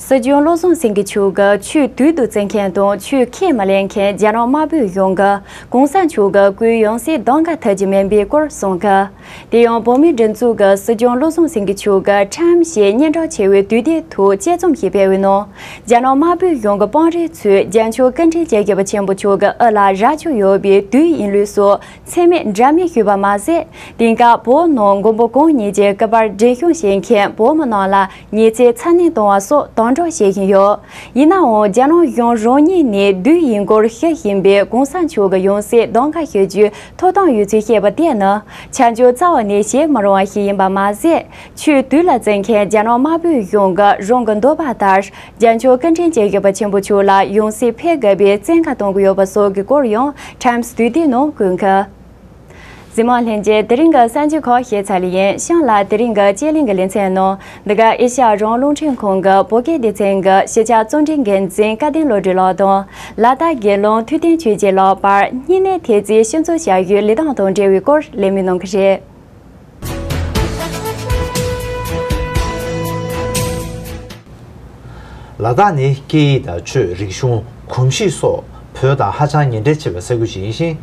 སྲིད་སྐྱོང་བློ་བཟང་སེང་གེ་མཆོག་གིས་ཆོས་དུས་དུ་བརྩི་མཁན་དང་ཆོས་ཁས་མི་ལེན་མཁན་རྒྱ་ནག་དམར་པོའི་གཞུང་གིས་གོང་ས་མཆོག་གི་སྐུའི་ཡང་སྲིད་གདམ་ག་ཐུབ་ཀྱི་མིན་པའི་སྐོར་གསུངས་ཀྱི། དེ་ཡང་བོད་མིའི་སྒྲིག་འཛུགས་ཀྱིས་སྲིད་སྐྱོང་བློ་བཟང་སེང་གེ་མཆོག་གི་ཁྲམ་ཞེས་སྙན་གྲགས་ཆེ་བའི་དུས་དེབ་ཐོག་དཔྱད་རྩོམ་ཞིག་སྤེལ་བའི་ནང་། རྒྱ་ནག་དམར་པོའི་གཞུང་གི་དཔོན་རིགས་ཚོས་རྒྱལ་མཆོག་སྐུ་ཕྲེང་བཅུ་བཞི་པ་ཆེན་པོ་མཆོག་གི་དབུ་ལ་རྭ་ཅོ་ཡོད་པའི་དུས་ཡིན་ལུགས་སོགས། མཚན་སྨད་འདྲ་མིན་ཞུས་པ་མ་ཟད། དེང་སྐབས་བོད་ནང་མགོན་པོ་གང་ཉིད་ཀྱི་སྐུ་པར་སྒྲེང་སྐྱོང་བྱེད་མཁན་བོད་མི་རྣམས་ལ་ཉེས་ཚབས་ཚ་ནན་གཏོང་བ་སོགས་དམ་དྲག་བྱེད་བཞིན་ཡོད། ཡིན་ནའང་རྒྱ་ནག་གཞུང་རང་ཉིད་ནས་དུས་ཡུན་འགོར་ཤི་བཞིན་པའི་གོང་ས་མཆོག་གི་ཡང་སྲིད་གདམ་ག་ཞུ་རྒྱུའི་ཐོབ་ཐང་ཡོད་ཚུལ་བཤད་པ་དེ་ནི་ཆ་འཇོག་རྩ་བ་ནས་བྱེད་མི་རུང་བ་ཞིག་ཡིན་པ་མ་ཟད། ཆོས་དུས་ལ་བརྩི་མཁན་རྒྱ་ནག་དམར་པོའི་གཞུང་གིས་རང་གི་འདོད་པ་ལྟར་རྒྱལ་མཆོག་སྐུ་ཕྲེང་བཅུ་བཞི་པ་ཆེན་པོ་མཆོག་ལ་ཡང་སྲིད་ཕུལ་དགོས་པའི་བཙན་བཀའ་གཏོང་གི་ཡོད་པ་སོགས་ཀྱི་སྐོར་ཡང་ཊའིམ་སི་དུས་དེབ་ནང་བཀོད་འདུག་གཟིགས་མོ་ལྷན་རྒྱས། དེ་རིང་གི་གསར་འགྱུར་ཁག་ཞུས་ཚར་ལེ་ཡིན། གཤམ་ལ་དེ་རིང་གི་དཔྱད་གླེང་གི་ལེ་ཚན་ནང་། འདི་ག་ཨེ་ཤ་ཡ་རང་དབང་རླུང་འཕྲིན་ཁང་གི་བོད་སྐད་སྡེ་ཚན་གྱི་གཞིས་ཆགས་གཙོ་འགན་འཛིན་སྐལ་ལྡན་བློ་གྲོས་ལགས་དང་། ལ་དྭགས་རྒྱལ་ཡོངས་ཐུབ་བསྟན་ཆོས་རྒྱལ་ལགས་བར་བསྙིལ་གནས་ཐེབས་རྩའི་ཞིབ་འཚོལ་བྱ་ཡུལ་ལས་སྟངས་དང་འབྲེལ་བའི་སྐོར་གླེང་མོལ་གནང་གི་རེད། ལ་དྭགས་ནི་སྐད་ཡིག་དང་ཆོས། རིག་གཞུང་། གོམས་གཤིས་སོགས་བོད་དང་ཧ་ཅང་ཉེ་འབྲེལ་ཆེ་བའི་ས་ཁུལ་ཞིག་ཡིན་ཞིང་།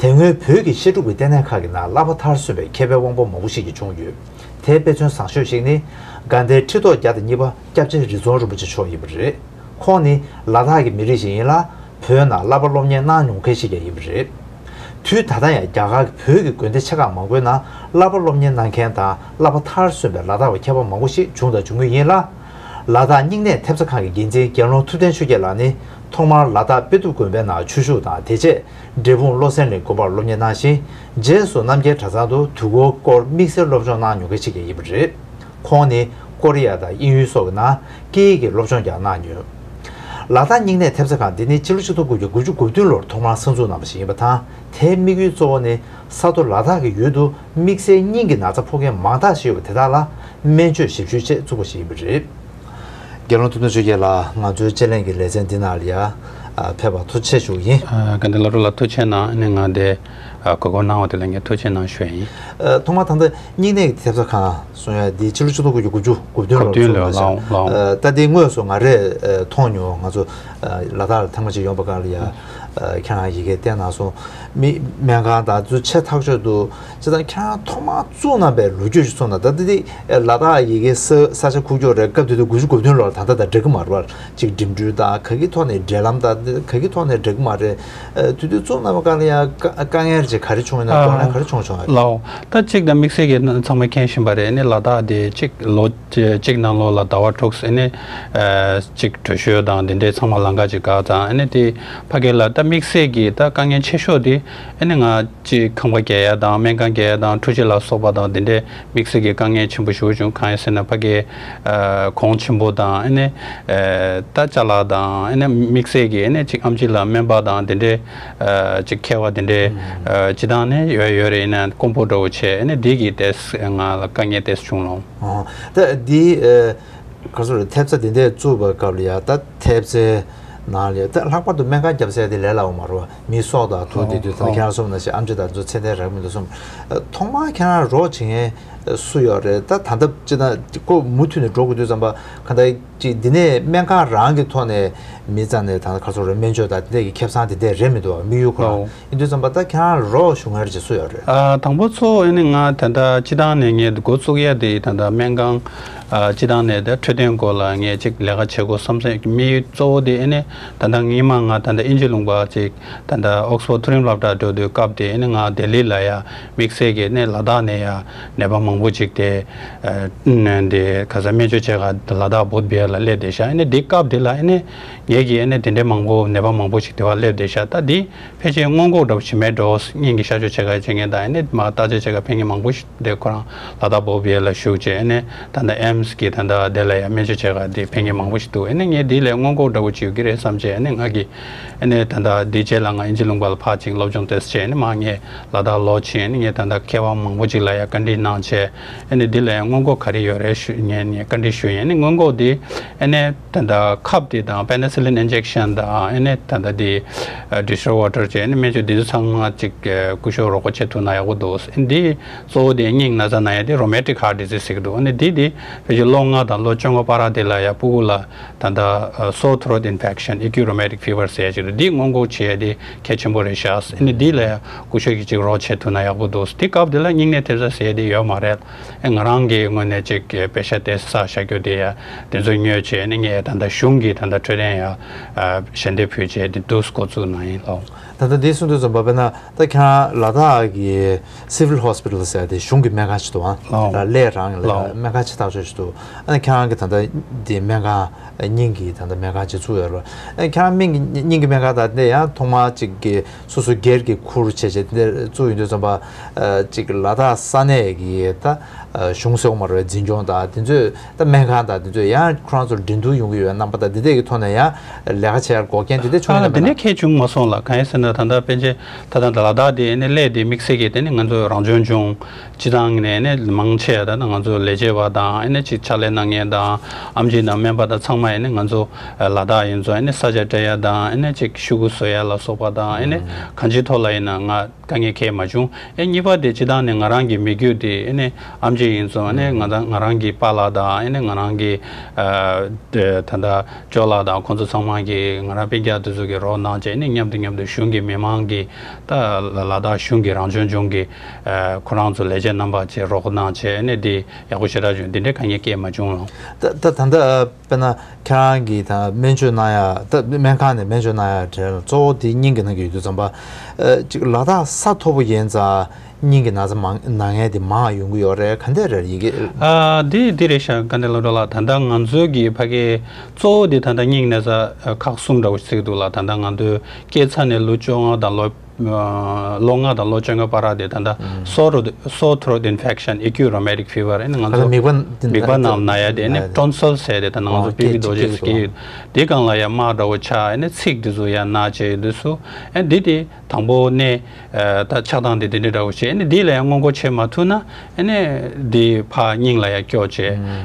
དེ་སྔོན་བོད་ཀྱི་བཤད་སྒྲུབ་ཀྱི་ལྟེ་གནས་ཁག་གི་ནང་བསླབ་པ་མཐར་སོན་པའི་མཁས་པའི་དབང་པོ་མང་པོ་ཞིག་ཀྱང་བྱུང་ཡོད། དེའི་དཔེ་མཚོན་བཟང་ཤོས་ཤིག་ནི། དགའ་ལྡན་ཁྲི་ཐོག་བརྒྱ་དང་གཉིས་པ་སྐྱབས་རྗེ་རི་རྫོང་རིན་པོ་ཆེ་མཆོག་ཡིན་པ་རེད། ཁོང་ནི་ལ་དྭགས་ཀྱི་མི་རིགས་ཤིག་ཡིན་ལ། བོད་ནང་བསླབ་པ་སློབ་གཉེར་གནང་མྱོང་མཁན་ཞིག་ཀྱང་ཡིན་པ་རེད། དུས་ད་ལྟ་ཡང་རྒྱ་གར་གྱི་བོད་ཀྱི་དགོན་སྡེ་ཆེ་ཁག་མང་པོའི་ནང་བསླབ་པ་སློབ་གཉེར་གནང་མཁན་དང་བསླབ་པ་མཐར་སོན་པའི་ལ་དྭགས་པ་མཁས་པ་མང་པོ་ཞིག་བྱུང་དང་འབྱུང་མུས་ཡིན་ལ། ལ་དྭགས་བསྙིལ་གནས་ཐེབས་རྩ་ཁང་གི་འགན་འཛིན་དགེ་སློང་ཐུབ་བསྟན་ཆོས་རྒྱལ་ལགས་ནི་ཐོག་མར་ལ་དྭགས་དཔེ་ཐུབ་དགོན་པའི་ནང་ཆོས་ཞུགས་དང་། དེ་རྗེས་འབྲས་སྤུངས་བློ་གསལ་གླིང་དགོན་པར་སློབ་གཉེར་གནང་ཞིང་། རྗེས་སུ་རྣམ་རྒྱལ་གྲྭ་ཚང་དུ་དུས་འཁོར་སྐོར་དམིགས་བསལ་སློབ་སྦྱོང་གནང་མྱོང་མཁན་ཞིག་ཀྱང་ཡིན་པ་རེད། ཁོང་ནི་ཀོ་རི་ཡ་དང་དབྱིན་ཡུལ་སོགས་ཀྱི་ནང་སྐད་ཡིག་གི་སློབ་སྦྱོང་ཀྱང་གནང་མྱོང་། ལ་དྭགས་བསྙིལ་གནས་ཐེབས་རྩ་ཁང་འདི་ནི་ཕྱི་ལོ་ཆིག་སྟོང་དགུ་བརྒྱ་དགུ་བཅུ་གོ་བདུན་ལོར་ཐོག་མར་གསར་འཛུགས་གནང་བ་ཞིག་ཡིན་པ་དང་། དེའི་དམིགས་ཡུལ་གཙོ་བོ་ནི་ས་མཐོ་ལ་དྭགས་ཀྱི་ཡུལ་དུ་དམིགས་བསལ་སྙིང་གི་ན་ཚ་ཕོག་མཁན་མང་དག་ཞིག་ཡོད་པ་དེ་དག་ལ་སྨན་བཅོས་ཞིབ་ཞུའི་ཆེད་བཙུགས་པ་ཞིག་ཡིན་པ་རེད། དགེ་སློང་ཐུབ་བསྟན་ཆོས་རྒྱལ་ལགས། ང་ཚོའི་དཔྱད་གླེང་གི་ལེ་ཚན་འདི་ནང་ལ་ཡ་ཨ་ཕེབས་པར་ཐུགས་རྗེ་ཆེ་ཞུ་གི་ཡིན། ཨ། དགའ་ལྡན་བློ་གྲོས་ལགས་ཐུགས་རྗེ་གནང་། ཨ་ནི་ང་འདིར་ཨ་གོ་སྐབས་གནང་བ་དེ་ལ་ངས་ཐུགས་རྗེ་གནང་ཞུ་ཡ་ཡིན། ཨ། ཐོག་མར་ད་ལྟ་བསྙིལ་གནས་ཀྱི་ཐེབས་རྩ་ཁང་གསུང་ཡ་འདི་ཕྱི་ལོ་ཆིག་སྟོང་དགུ་བརྒྱ་དགུ་བཅུ་གོ་བདུན་ལོར་གོ་བདུན་བཙུགས་ལོར་པ་ཞིག་ལགས་འོང་ལགས་འོང་། ཨ། ད་འདི་དངོས་སུ་ང་རས་ཨ་མཐོང་མྱོང་། ང་ཚོ་ཨ་ལ་དྭགས་ལ་ཐེངས་མ་གཅིག་ཡོང་པའི་སྐབས་ལ་ཡ། ཨ། ཁྱེད་རང་ཡི་གེ་བསྟན་གནང་སོང་། མི་སྨན་ཁང་དང་དེ་ཚོ་ཆེ་ཐག་ཆོད་འདུག། སྤྱིར་བཏང་ཁྱེད་རང་ཐོག་མར་བཙུགས་གནང་པའི་ལོ་རྒྱུས་ཤིག་གསུངས་གནང་། ད་ལྟ་འདི་ལ་དྭགས་ཡི་གེ་ས་ས་ཆ་ཁུག་ཀྱོག་རེད། སྐབས་དེ་དུས་དགུ་བཅུ་གོ་བདུན་ལོར་ད་ལྟ་དང་འདྲ་གི་མ་རེད་པ། ཅིག་འགྲིམ་འགྲུལ་དང་ག་གི་ཐོག་ནས་འབྲེལ་ལམ་དང་ག་གི་ཐོག་ནས་འདྲ་གི་མ་རེད། ཨ། དེ་དུས་བཙུགས་གནང་པའི་སྐབས་ལ་ཡང་དཀའ་དཀའ་ངལ་ཅིག་ག་རེ་བྱུང་ཡོད་ན། དཀའ་ངལ་ག་རེ་བྱུང་བྱུང་བ་རེད། ལགས་འོང་། ད་གཅིག་ད་དམིགས་བསལ་གྱི་ཚང་མས་མཁྱེན་བཞིན་པ་རེད། ཨ་ནི་ལ་དྭགས་དེ་གཅིག་ལོ་གཅིག་ནང་ལོགས་ལ་ཟླ་བ་དྲུག་ཨ་ནི་ཨ་གཅིག་དྲོད་ཤོད་དང་དེ་འདྲའི་ཚང་མ་ལམ་ཁ་ཅིག་བཀག་དང་། ཨ་ནི་དེ་ཕ་གི་ལ་ད་དམིགས་བསལ་གྱི་ད་དཀའ་ངལ་ཆེ་ཤོས་དེ་ཨ་ནི་ང་གཅིག་ཁང་པ་རྒྱག་ཡ་དང་སྨན་ཁང་རྒྱག་ཡ་དང་འཕྲུལ་ཆས་ལ་སོགས་པ་དང་དེ་འདྲའི་དམིགས་བསལ་གྱི་དཀའ་ངལ་ཆེན་པོ་ཞེ་པོ་བྱུང་། གང་ཡིན་ཟེར་ན་ཕ་གི་ཨ་གོང་ཆེན་པོ་དང་། ཨ་ནི་ཨ་ད་ཅ་ལག་དང་། ཨ་ནི་དམིགས་བསལ་གྱི་ཨ་ནི་གཅིག་ཨེམ་ཆི་ལ་སྨན་པ་དང་དེ་འདྲའི་ཨ་གཅིག་མཁས་པ་དེ་འདྲའི་ཨ་སྤྱི་བཏང་ནས་ཡོད་ཡོད་རེད། ཡིན་ན་དཀོན་པོ་འདྲ་བོ་བྱས། ཨ་ནི་འདི་གི་ཏོག་ཙམ་ང་ལ་དཀའ་ངལ་ཏོག་ཙམ་བྱུང་ལོང་། ཨོ། ད་འདི་ཨ་ག་རེ་ཟེར། ཐེབས་རྩ་འདི་འདྲ་བཙུགས་པའི་སྐབས་ལ་ཡ། ད་ཐེབས་རྩའི་ནང་ལ་ཡ་ད་ལྷག་པར་དུ་སྨན་ཁང་རྒྱབ་ས་དེ་ལས་སླ་བོ་མ་རེད་པ། མི་སྲོག་དང་ཐུག་དེ་དུས། ད་ལྟ་ཁྱེད་རང་གསུངས་ནང་བཞིན་ཨེམ་ཆི་དང་ཚོ་ཚད་ལྡན་རག་མི་འདུག་གསུངས། ཨ། ཐོག་མར་ཁྱེད་རང་རོགས་བྱེད་མཁན་སུ་ཡོད་རེད། ད་ད་ལྟ་སྤྱིར་བཏང་ཁོ་མུ་མཐུད་ནས་འགྲོ་དགོས་དུས་ཙམ་པ། གང་ལྟར་ཅིག་འདི་ནས་སྨན་ཁང་རང་གི་ཐོག་ནས་མི་རྩ་ནས་ད་ལྟ་ག་རེ་ཟེར་རེད། སྨན་བཅོས་དང་དེ་འདྲ་གི་ཁེ་བཟང་དེ་འདྲ་རེད་མི་འདུག་པ། དམིགས་ཡུལ་ཁོ་རང་། ལགས། ཡིན་དུས་ཙམ་པ་ད་ཁྱེད་རང་རོགས་ཞུ་མཁན་རེ་ཅིག་སུ་ཡོད་རེད། ཨ། དང་པོ་གཙོ་བོ་ཨ་ནི་ང་ད་ལྟ་སྤྱིར་བཏང་ནས་ངས་འགོ་བཙུགས་ཡ་དེ་ད་ལྟ་སྨན་ཁང་ཨ་སྤྱིར་བཏང་ནས་ད་འཕྲོད་བསྟེན་སྐོར་ལ་ངས་ཅིག་ལས་ཀ་བྱེད་དགོས་བསམ་སའི་དམིགས་ཡུལ་གཙོ་བོ་དེ། ཨ་ནི་ད་ལྟ་སྔོན་མ་ང་ད་ལྟ་དབྱིན་ཇི་ལུང་པ་ཅིག་ད་ལྟ་ཨོག་སི་ཕོར་ཌི་མཐོ་རིམ་སློབ་གྲྭ་འགྲོ་དུས་སྐབས་དེ། ཨ་ནི་ང་ལྡི་ལི་ལ་ཡ་དམིགས་བསལ་གྱི་ཨ་ནི་ལ་དྭགས་ནས་ཡ་ནད་པ་མང་པོ་ཅིག་དེ་ཨ་དེ་ག་ས་སྨན་བཅོས་བྱེད་ག་ལ་དྭགས་བོད་བྷི་ཧར་ལ་སླེབས་བསྡད་ཤག། ཨ་ནི་དེ་སྐབས་དེ་ལ་ཨ་ནི་ངེད་ཀྱིས་ཨ་ནི་དེ་འདྲའི་མང་པོ་ནད་པ་མང་པོ་ཞིག་དེ་བ་སླེབས་བསྡད་ཤག། ད་འདི་ཕལ་ཆེར་སྔོན་འགོག་འདྲ་པོ་བྱེད་མེད་འགྲོ། སྙིང་གི་གཤག་བཅོས་བྱེད་ག་བྱེད་མཁན་དང་། ཨ་ནི་མར་བརྟག་དཔྱད་བྱེད་ག་ཕེབས་མཁན་མང་པོ་ཞིག་དེ་ཁོ་རང་ལ་དྭགས་བོད་བྷི་ཧར་ལ་བཞུགས་བྱས། ཨ་ནི་ད་ལྟ་ཨེམ་སི་གི་ད་ལྟ་དེ་ལ་ཡ་སྨན་བཅོས་བྱེད་ག་དེ་ཕེབས་མཁན་མང་པོ་ཞིག་འདུག། ཨ་ནི་ངས་འདི་ལས་སྔོན་འགོག་འདྲ་པོ་བྱེད་དགོས་ཀྱི་རེད་བསམ་བྱས། ཨ་ནི་ང་གིས་ཨ་ནི་ད་ལྟ་འདི་རྗེས་ལ་ང་དབྱིན་ཇི་ལུང་པ་ལ་ཕར་ཅིག་སློབ་སྦྱོང་ཏོག་ཙམ་བྱས། ཨ་ནི་མར་ངས་ལ་དྭགས་ལོག་ཕྱིན། ཨ་ནི་ངས་ད་ལྟ་མཁས་དབང་མང་པོ་ཅིག་ལ་ཡ་བཀའ་འདྲི་གནང་བྱས། ཨ་ནི་འདི་ལ་ཡང་སྔོན་འགོག་ག་རེ་ཡོད་རེད་ཞུ་ངས་ངས་བཀའ་འདྲི་ཞུས་ཡིན། ཨ་ནི་སྔོན་འགོག་འདི་ཨ་ནི་ད་ལྟ་ཁབ་འདི་དང་པེ་ནི་སི་ལིན་ཨིན་ཇེག་ཤན་དང་། ཨ་ནི་ད་ལྟ་འདི་ཨ་ཌི་སི་ཊིལ་ཝ་ཊར་བྱས། ཨ་ནི་སྨན་བཅོས་འདི་ཚོ་ཚང་མ་ཅིག་ཨ་སྐུ་ཞབས་རོགས་པ་བྱེད་ཐུབ་ན་ཡག་པོ་འདུག། ཨ་ནི་འདི་གཙོ་བོ་དེ་སྙིང་ན་ཚ་ན་ཡ་དེ་རུ་མེ་ཊིག་ཧར་ཊི་ཌི་སི་ཟེར་གྱི་འདུག། ཨ་ནི་འདི་དེ་ཕལ་ཆེར་ལོ་ལྔ་དང་ལོ་བཅོ་ལྔ་བར་དེ་ལ་ཡ་ཕྲུ་གུ་ལ་ད་ལྟ་ཨ་སོར་ཐི་རོཊ་ཨིན་ཕེག་ཤན། ཨེ་ཀིའུཊ་རུ་མེ་ཊིག་ཕི་བར་ཟེར་ཡ་ཅིག་འདུག། འདི་སྔོན་འགོག་བྱེད་ཡ་དེ་གལ་ཆེན་པོ་རེད་ཤག། ཨ་ནི་འདི་ལ་ཡ་སྐུ་ཞབས་ཀྱིས་ཅིག་རོགས་བྱེད་ཐུབ་ན་ཡག་པོ་འདུག། དེ་སྐབས་དེ་ལ་སྙིང་ནད་ཐེབས་རྩ་ཟེར་ཡ་དེ་ཡོད་མ་རེད། ཨེ་ང་རང་གི་ངོས་ནས་ཅིག་པེ་ཤ་ཏོག་ཙམ་བསགས་བཞག་རྒྱུ་དེ་ཡ་དེ་ཚོ་ཉོས་བྱས། ཨ་ནི་ངས་ད་ལྟ་གཞུང་གི་ད་ལྟ་འཕྲོད་བསྟེན་ཡ་ཨ་ཞལ་འདེབས་ཕུལ་བྱས་དེ་འདུག་འགོ་བཙུགས་གནང་ཡིན། ལགས། ད་ལྟ་འདི་གསུང་དུས་ཙམ་པ་དཔེར་ན་ད་ཁྱེད་རང་ལ་དྭགས་ཀྱི་སི་ཝིལ་ཧོ་སི་པི་ཊལ་ཟེར་ཡ་དེ་གཞུང་གི་སྨན་ཁང་ཞིག་འདུག་ཨང་། ལགས། ལས་རང་གི་ལགས། སྨན་ཁང་ཆེ་ཐག་ཆོད་ཞིག་འདུག། ཨ་ནི་ཁྱེད་རང་གི་ད་ལྟ་འདི་སྨན་ཁང་སྙིང་གི་ད་ལྟ་སྨན་ཁང་ཅིག་བཙུགས་ཡོད་རེད། ཨ་ཁྱེད་རང་སྨན་གྱི་སྙིང་གི་སྨན་ཁང་ད་འདི་ཡང་ཐོག་མར་ཅིག་གི་སོ་སོ་སྒེར་གྱི་ཁུར་བྱས་བྱས་དེ་འདྲ་བཙུགས་ཡོང་དུས་ཙམ་པ། ཨ་ཅིག་ལ་དྭགས་ས་གནས་ཀྱི་ད་ཨ་གཞུང་ཟེར་བ་མ་རེད་པས། འཛིན་སྐྱོང་དང་དེ་ཚོས་ད་སྨན་ཁང་དང་དེ་ཚོས་ཡང་ཁོ་རང་ཚོར་འགྲན་བསྡུར་ཡོང་གི་ཡོད་རྣམ་པ་དང་། དེ་འདྲ་གི་ཐོག་ནས་ཡང་ལས་ཀ་བྱེད་ཡར་འགོག་རྐྱེན་དེ་འདྲ་བྱུང་ཡོད་ན་མེད་ན། ཨ་དེ་འདྲ་གལ་བྱུང་མ་སོང་ལགས། གང་ཡིན་ཟེར་ན། ད་ལྟ་པཎ་ཆེན་ད་ལྟ་ལ་དྭགས་དེ་ཨ་ནི་གླེ་དེ་དམིགས་བསལ་གྱི་དེ་ནི་ང་ཚོ་རང་སྐྱོང་ལྗོངས་སྤྱི་བཏང་ནས་ནི་མང་ཆེ་ད་ནི་ང་ཚོ་ལས་བྱེད་པ་དང་ཨ་ནི་ཅིག་ཕྱག་ལས་གནང་མཁན་དང་ཨེམ་ཆི་དང་སྨན་པ་དང་ཚང་མ་ཨ་ནི་ང་ཚོ་ལ་དྭགས་ཡིན་ཙང་ཨ་ནི་ས་ཆ་སྤྲད་ཡ་དང་ཨ་ནི་ཅིག་ཤོག་གུ་བཟོ་ཡ་ལ་སོགས་པ་དང་ཨ་ནི་གང་ཅིའི་ཐོག་ལ་ཡིན་ན་ང་དཀའ་ངལ་གང་ཡང་མ་བྱུང་། ཨེ་གཉིས་པ་དེ་སྤྱི་བཏང་ནས་ང་རང་གི་མི་རྒྱུད་དེ་ཨེ་ནས་ཨེམ་ཆི་ཡིན་ཙང་ཨེ་ནས་ང་ད་ང་རང་གི་པཱ་ལགས་དང་ཨེ་ནས་ང་རང་གི་ཨ་དེ་ད་ལྟ་ཇོ་ལགས་དང་ཁོང་ཚོ་ཚང་མ་གིས་ང་རང་སྤུན་ཀྱག་དེ་ཚོ་གིས་རོགས་གནང་བྱས་ཨེ་ནས་མཉམ་དུ་མཉམ་དུ་གཞུང་གི་མི་མང་གི་ད་ལ་ལ་དྭགས་གཞུང་གི་རང་སྐྱོང་ལྗོངས་ཀྱི་ཨ་ཁོ་རང་ཚོ་ལས་བྱེད་རྣམ་པ་བཅས་རོགས་གནང་བྱས་ཨེ་ནས་དེ་ཡག་པོ་ཞེ་དྲག་བྱུང་། དེ་འདྲའི་དཀའ་ངལ་གང་ཡང་མ་བྱུང་ལགས། ད་ད་ད་ལྟ་དཔེར་ན་ཁྱེད་རང་གིས་ད་སྨན་བཅོས་གནང་ཡ་ད་སྨན་ཁང་ནས་སྨན་བཅོས་གནང་ཡ་གྲས་ལ་གཙོ་བོ་དེ་སྙིང་གི་ནང་གི་ཡོད་དུས་ཙམ་པ། ཨ་ཅིག་ལ་དྭགས་ས་མཐོ་པོ་ཡིན་ཙང་སྙིང་གི་ན་ཚ་མང་ན་མཁན་དེ་མང་ཡོང་གི་ཡོད་རེད། ག་འདྲ་རེད་ཡི་གེ། ཨ་འདི་འདི་རེད་ཤག་དཀའ་ལས་ལོ་འགྲོ་ལགས། ད་ལྟ་ང་ཚོའི་གི་ཕ་གི་གཙོ་བོ་དེ་ད་ལྟ་སྙིང་ན་ཚ་ཁག་གསུམ་འདྲ་བོ་ཞིག་འདུག་ལགས། ད་ལྟ་ང་ཚོའི་སྐྱེས་ཚར་ནས་ལོ་བཅོ་ལྔ་དང་ལོ་ལོ་ལྔ་དང་ལོ་བཅོ་ལྔ་བར་དེ་ད་ལྟ་sore sore throat infection acute rheumatic fever ཨ་ནི་ང་ཚོ་མིག་པ་མིག་པ་ནང་ན་ཡ་དེ་ཨ་ནི་ཊོན་སིལ་ཟེར་དེ་ད་ནང་ང་ཚོ་པི་བི་རྡོ་རྗེ་ཟེར་གྱི་ཡོད། དེ་སྒང་ལ་ཡ་རྨ་འདྲ་བོ་ཆགས་ཨ་ནི་ཚིགས་དེ་ཚོ་ཡ་ན་བྱས་དུས་སུ་ཨ་འདི་དེ་དང་པོ་ནས་ད་ཆགས་སྟངས་དེ་དེ་འདྲ་འདྲ་བོ་བྱས་ཨ་ནི་འདི་ལ་ཡ་སྔོན་འགོག་བྱེད་མ་ཐུབ་ན་ཨ་ནི་འདི་ཕར་སྙིང་ལ་ཡ་སྐྱོ་བྱས་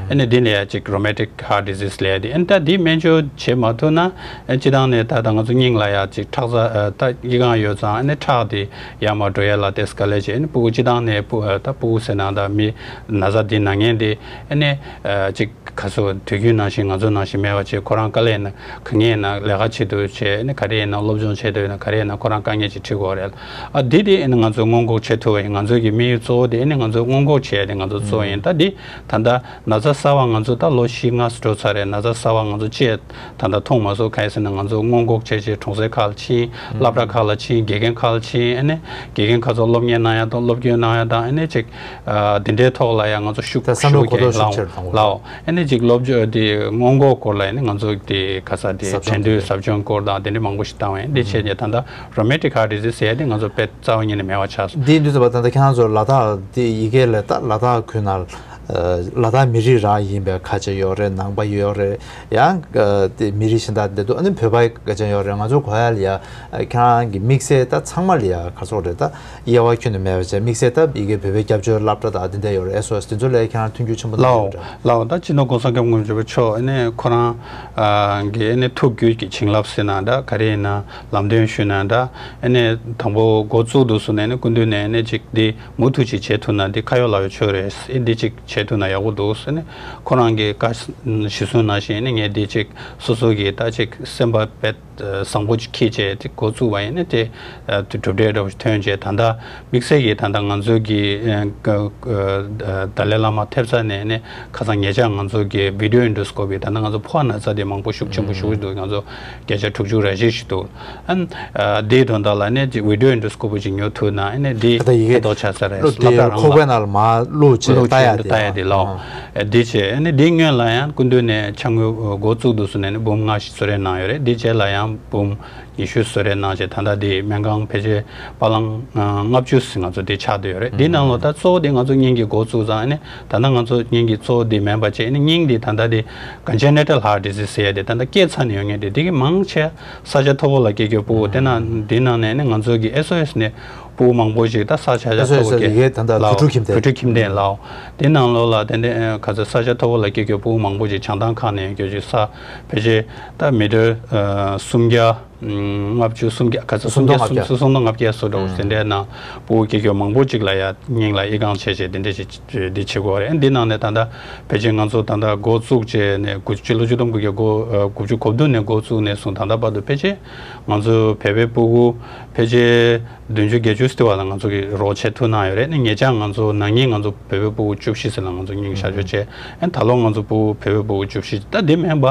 ཨ་ནི་འདི་ལ་ཡ་ཅིག་rheumatic heart disease ལབ་ཡ་དེ་ཨ་ནི་ད་འདི་སྨན་བཅོས་བྱེད་མ་ཐུབ་ན། ཨེ་སྤྱི་བཏང་ནས་ད་ལྟ་ང་ཚོ་སྙིང་ལ་ཡ་ཅིག་ཁྲག་རྩ་ཨ་ད་ཨི་ཁུང་ཡོད་ཙང་ཨ་ནི་ཁྲག་དེ་ཡར་མར་འགྲོ་ཡ་ལ་དེ་དཀའ་ལས་ཆེ། ཨ་ནི་ཕྲུ་གུ་སྤྱི་བཏང་ནས་ཕྲུ་ཨ་ད་ཕྲུ་གུ་ཟེར་ན་ད་མི་ན་ཚ་འདི་ན་མཁན་དེ་ཨ་ནི་ཨ་ཅིག་ག་ཚོད་དུས་རྒྱུན་ནང་བཞིན་ང་ཚོ་ནང་བཞིན་མེད་པ་བྱས། ཁོ་རང་དཀའ་ལས་ཡིན་ན་ག་ངས་ཡིན་ན་ལས་ཀ་བྱེད་དུས་བྱས། ཨ་ནི་ག་རེ་ཡིན་ན་སློབ་སྦྱོང་བྱེད་དུས་ཡིན་ན་ག་རེ་ཡིན་ན་ཁོ་རང་དཀའ་ངལ་ཅིག་འཕྲད་དགོས་རེད། ཨ་འདི་དེ་ཨ་ནི་ང་ཚོས་སྔོན་འགོག་བྱེད་ཐུབ་པ་ཡིན། ང་ཚོའི་གི་དམིགས་ཡུལ་གཙོ་བོ་དེ་ཨ་ནི་ང་ཚོས་སྔོན་འགོག་བྱེད་ཡ་དེ་ང་ཚོ་གཙོ་བོ་ཡིན། ད་འདི་ད་ལྟ་ན་ཚ་གསར་པ་ང་ཚོ་ད་ལོ་བཞི་ལྔ་འགྲོ་ཚར་རེད། ན་ཚ་གསར་པ་ང་ཚོ་ཅིག་ད་ལྟ་མཐོང་མ་སོང་། གང་ཡིན་ཟེར་ན་ང་ཚོ་སྔོན་འགོག་བྱས་བྱས་གྲོང་གསེབ་ཁག་ལ་ཕྱིན། སློབ་གྲྭ་ཁག་ལ་ཕྱིན། དགེ་རྒན་ཁག་ལ་ཕྱིན། ཨ་ནི་དགེ་རྒན་ཁག་ཚོ་སློབ་གཉེར་གནང་ཡ་དང་སློབ་སྐྱོན་གནང་ཡ་དང་ཨ་ནི་ཅིག་ཨ་དེ་འདྲའི་ཐོག་ལ་ཡང་ང་ཚོ་ཤུགས་ད་བསམ་བློ་ཤུགས་གོ་རྟོགས་རྒྱག་ཤུགས་ཆེར་གཏོང་དགོས། ལའོ། ཨ་ནི་ཅིག་སློབ་སྦྱོང་དེ་སྔོན་འགོག་སྐོར་ལ་ཨ་ནི་ང་ཚོ་དེ་ག་ས་དེ་ཟབ་སྦྱོང་དྲན་རྟོག་ཟབ་སྦྱོང་སྐོར་དང་དེ་འདྲའི་མང་པོ་ཞིག་བཏང་བས། འདི་བྱས་ནས་ད་ལྟ་rheumatic heart disease ཟེར་ཡ་དེ་ང་ཚོ་དཔེ་རྩ་བ་ཉིད་ནས་མེད་པ་ཆགས་སོང་། འདིའི་དུས་ཚོད་པ་ད་ལྟ་ཁྱེད་རང་ཚོ་ལ་དྭགས་དེ་ཡི་གེ་ལ་ད་ལ་དྭགས་ཁུལ་ན་ལ་དྭགས་མི་རིགས་རང་ཡིན་པའི་ཁ་ཆེ་ཡོད་རེད། ནང་པ་ཡོད་རེད། ཡང་དེ་མི་རིགས་གཞན་དག་དེ་འདུག་ཨ་ནི་བོད་པ་ཁ་ཆེ་ཡོད་རེད། ང་ཚོ་གོ་ཡ་ལ་ཡ་ཁྱེད་རང་གི་དམིགས་བསལ་ད་ཚང་མ་ལ་ཡ་ག་ཚོད་རེད། ད་དབྱེ་བ་ཁྱོན་ནས་མེད་པ་བྱས་དམིགས་བསལ་ད་ཡི་གེ་བོད་པའི་སྐྱབས་བཅོལ་སློབ་གྲྭ་དང་དེ་འདྲ་ཡོད་རེད། ཨེས་ཨོ་ཨེས་དེ་ཚོ་ལ་ཡ་ཁྱེད་རང་མཐུན་འགྱུར་ཆེན་པོ་གནང་ལའོ་ཡོད་རེད། ལའོ། ད་སྤྱི་ནོར་༸གོང་ས་༸སྐྱབས་མགོན་ཆེན་པོ་མཆོག་ཨ་ནི་ཁོ་རང་གི་ཨ་ནི་ཐུགས་རྒྱུད་ཀྱི་བྱིན་རླབས་ཟེར་ན་འདྲ། ག་རེ་ཡིན་ན་ལམ་སྟོན་ཞུས་ན་འདྲ། ཨ་ནི་དང་པོ་འགོ་བཙུགས་དུས་སུ་ནས་ཨ་ནི་སྐུ་མདུན་ནས་ཨ་ནི་ཅིག་འདི་མུ་མཐུད་ཅིག་བྱེད་ཐུབ་ན་འདི་ཁ་ཡོད་ལག་ཡོད་ཆོས་རེད། ཨེ་འདི་ཅིག་བྱེད་ཐུབ་ན་ཡག་པོ་འདུག་ཟེར་ནས་ཁོ་རང་གི་བཀའ་གཞི་བཟུང་ནང་བཞིན་ཨ་ནི་ངས་འདི་ཅིག་སོ་སོ་གི་ད་ཅིག་སེམས་པ་དཔེ་བཟང་པོ་ཅིག་འཁྱེར་བྱས་དེ་འགོ་བཙུགས་པ་ཡིན་ན་དེ་དེ་གྲུབ་འབྲས་འདྲ་བོ་ཞིག་ཐོན་བྱས། ད་ལྟ་དམིགས་བསལ་གྱིས་ད་ལྟ་ང་ཚོ་གི་ཨ་ཨ་ད་ལའི་བླ་མ་ཐེབས་རྩ་ནས་ནས་ཁ་སང་ཉེ་ཆར་ང་ཚོ་གི་video endoscopy ད་ལྟ་ང་ཚོ་ཕོ་བ་ན་ཚ་དེ་མང་པོ་ཤུགས་ཆེན་པོ་ཞེ་པོ་འདུག་ང་ཚོ་བརྒྱ་ཆ་དྲུག་ཅུ་རེ་བཞི་ཞིག་འདུག་ཨ་ཨ་དེའི་དོན་དག་ལ་ནས་ཅིག་video endoscopy ཅིག་ཉོ་ཐུབ་ན་ཨ་ནི་དེ་ད་ལྟ་ཡི་གེ་ཕན་ཐོགས་ཆགས་ས་རེད། སློབ་གྲྭ་རང་ལ་ཁོག་པའི་ནང་ལ་མར་བླུགས་བྱས་བླུགས་ལྟ་ཡ་བྱས་དེ་ལྟ་ཡ་དེ་ལའོ། ཨ་ཨ་དེ་བྱས་ཨ་ནི་དེ་སྔོན་ལ་ཡང་སྐུ་མདུན་ནས་ཕྱག་དངུལ་འགོ་བཙུགས་དུས་སུ་ནས་ནི་འབུམ་ལྔ་ཞིག་གསོལ་རས་གནང་ཡོད་རེད། དེ་རྗེས་ལ་ཡང་འབུམ་ཉི་ཤུ་གསོལ་རས་གནང་བྱས་ད་ལྟ་དེ་སྨན་ཁང་ཕལ་ཆེར་པ་ལང་ལྔ་བཅུ་ཟིན་ང་ཚོ་དེ་ཆགས་བསྡད་ཡོད་རེད། དེ་ནང་ལོ་ད་གཙོ་བོ་དེ་ང་ཚོ་སྙིང་གི་འགོ་བཙུགས་ཙང་ཨ་ནི་ད་ལྟ་ང་ཚོ་སྙིང་གི་གཙོ་བོ་དེ་མིན་པ་བྱས་ཨ་ནི་སྙིང་དེ་ད་ལྟ་དེ་congenital heart disease ཟེར་ཡ་དེ་ད་ལྟ་སྐྱེས་ཚར་ནས་ཡོང་མཁན་དེ་དེ་གི་མང་ཆེ་ས་ཆ་མཐོ་པོ་ལ་སྐྱེ་རྒྱུ་ཕྲུ་གུ་དེ་ན་དེ་ནང་ནས་ཨ་ནི་ང་ཚོ་གི་ཨེས་ཨོ་ཨེས་ནས་ཕྲུ་གུ་མང་པོ་ཞིག་ད་ས་ཆ་ཆ་ཨེས་ཨོ་ཨེས་ཐོབ་ཡིག་གི་ད་ལྟ་ལའོ་བུ་ཕྲུག་ཁྱིམ་སྡེ་བུ་ཕྲུག་ཁྱིམ་སྡེ་ལའོ། དེ་ནང་ལོགས་ལ་དེ་འདྲའི་ཨ་ག་ཚོད་ས་ཆ་མཐོ་པོ་ལ་སྐྱེ་རྒྱུ་ཕྲུ་གུ་མང་པོ་ཞིག་བྱང་ཐང་ཁག་ནས་ཡོང་རྒྱུ་ཞིག་ས་ཕལ་ཆེར་ད་མི་ཊར་ཨ་སུམ་བརྒྱ་ཨ་ལྔ་བཅུ་སུམ་བརྒྱ་ག་ཚོད་སུམ་བརྒྱ་སུམ་ཅུ་སོ་སོ་ལྔ་བརྒྱ་སོ་འདྲ་བོ་དེ་འདྲའི་ནང་ཕྲུ་གུ་སྐྱེ་རྒྱུ་མང་པོ་ཅིག་ལ་ཡ་སྙིང་ལ་ཨི་ཁུང་བྱས་བྱས་དེ་འདྲ་ཞིག་འདི་བྱེད་དགོས་རེད། འདི་ནང་ནས་ད་ལྟ་ཕལ་ཆེར་ང་ཚོ་ད་ལྟ་འགོ་བཙུགས་བྱས་ནས་དགུ་སྤྱི་ལོ་ཆིག་སྟོང་དགུ་བརྒྱ་དགུ་ཨ་དགུ་བཅུ་གོ་བདུན་ནས་འགོ་བཙུགས་ནས་བཟུང་ད་ལྟ་བར་དུ་ཕལ་ཆེར་ང་ཚོ་བོད་པའི་ཕྲུ་གུ་ཕལ་ཆེར་བདུན་ཅུ་བརྒྱད་ཅུ་ཙམ་ལ་ང་ཚོ་གིས་རོགས་བྱེད་ཐུབ་གནང་ཡོད་རེད། ཨ་ནི་ཉེ་ཆར་ང་ཚོ་ན་ནིང་ང་ཚོ་བོད་པའི་ཕྲུ་གུ་བཅུ་བཞི་ཙམ་ལ་ང་ཚོ་སྙིང་གཤག་བཅོས་བྱས། ཨ་ནི་ད་ལོ་ང་ཚོ་ཕྲུ་གུ་བོད་པའི་ཕྲུ་གུ་བཅུ་བཞི། ད་དེ་མིན་པ་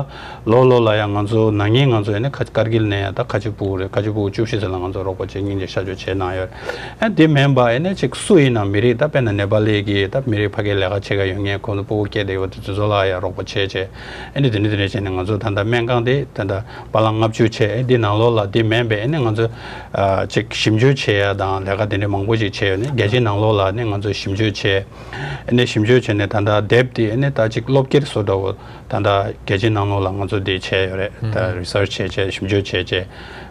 ལོ་ལོ་ལ་ཡང་ང་ཚོ་ན་ནིང་ང་ཚོ་ཨ་ནི་ཁ་ཀར་གིལ་ནས་ཡང་ད་ཁ་ཆེ་ཕྲུ་གུ་རེད། ཁ་ཆེ་ཕྲུ་གུ་བཅུ་བཞི་ཙམ་ལ་ང་ཚོ་རོགས་པ་བྱས་སྙིང་གཤག་བཅོས་བྱས་གནང་ཡོད། ཨ་ནི་དེ་མིན་པ་ཨ་ནི་ཅིག་སུ་ཡིན་ན་མི་རིགས་ད་དཔེར་ན་ནེ་པ་ལི་གི་ད་མི་རིགས་ཕ་གིར་ལས་ཀ་བྱེད་ག་ཡོང་མཁན་ཁོང་ཚོ་ཕྲུ་གུ་སྐྱེས་བསྡད་ཡོད་དུས་དེ་ཚོ་ལ་ཡང་རོགས་པ་བྱས་བྱས། ཨ་ནི་དེ་འདྲ་དེ་འདྲ་བྱས་ནས་ང་ཚོ་ད་ལྟ་སྨན་ཁང་དེ་ད་ལྟ་པ་ལང་ལྔ་བཅུ་བྱས། ཨ་ནི་འདི་ནང་ལོགས་ལ་དེ་མིན་པའི་ཨ་ནི་ང་ཚོ་ཨ་ཅིག་ཞིབ་འཇུག་བྱེད་ཡ་དང་ལས་ཀ་དེ་འདྲ་མང་པོ་ཞིག་བྱས་ཡོད། ཨ་ནི་རྒྱལ་སྤྱིའི་ནང་ལོགས་ལ་ཨ་ནི་ང་ཚོ་ཞིབ་འཇུག་བྱས། ཨ་ནི་ཞིབ་འཇུག་བྱས་ནས་ད་ལྟ་དེབ་དེ་ཨ་ནི་ད་ཅིག་སློབ་གྲྭ་བཟོ་འདྲ་བོ་ད་ལྟ་རྒྱལ་སྤྱིའི་ནང་ལོགས་ལ་ང་ཚོ་དེ་བྱས་ཡོད་རེད། ད་research བྱས་བྱས་ཞིབ་འཇུག་བྱས་བྱས།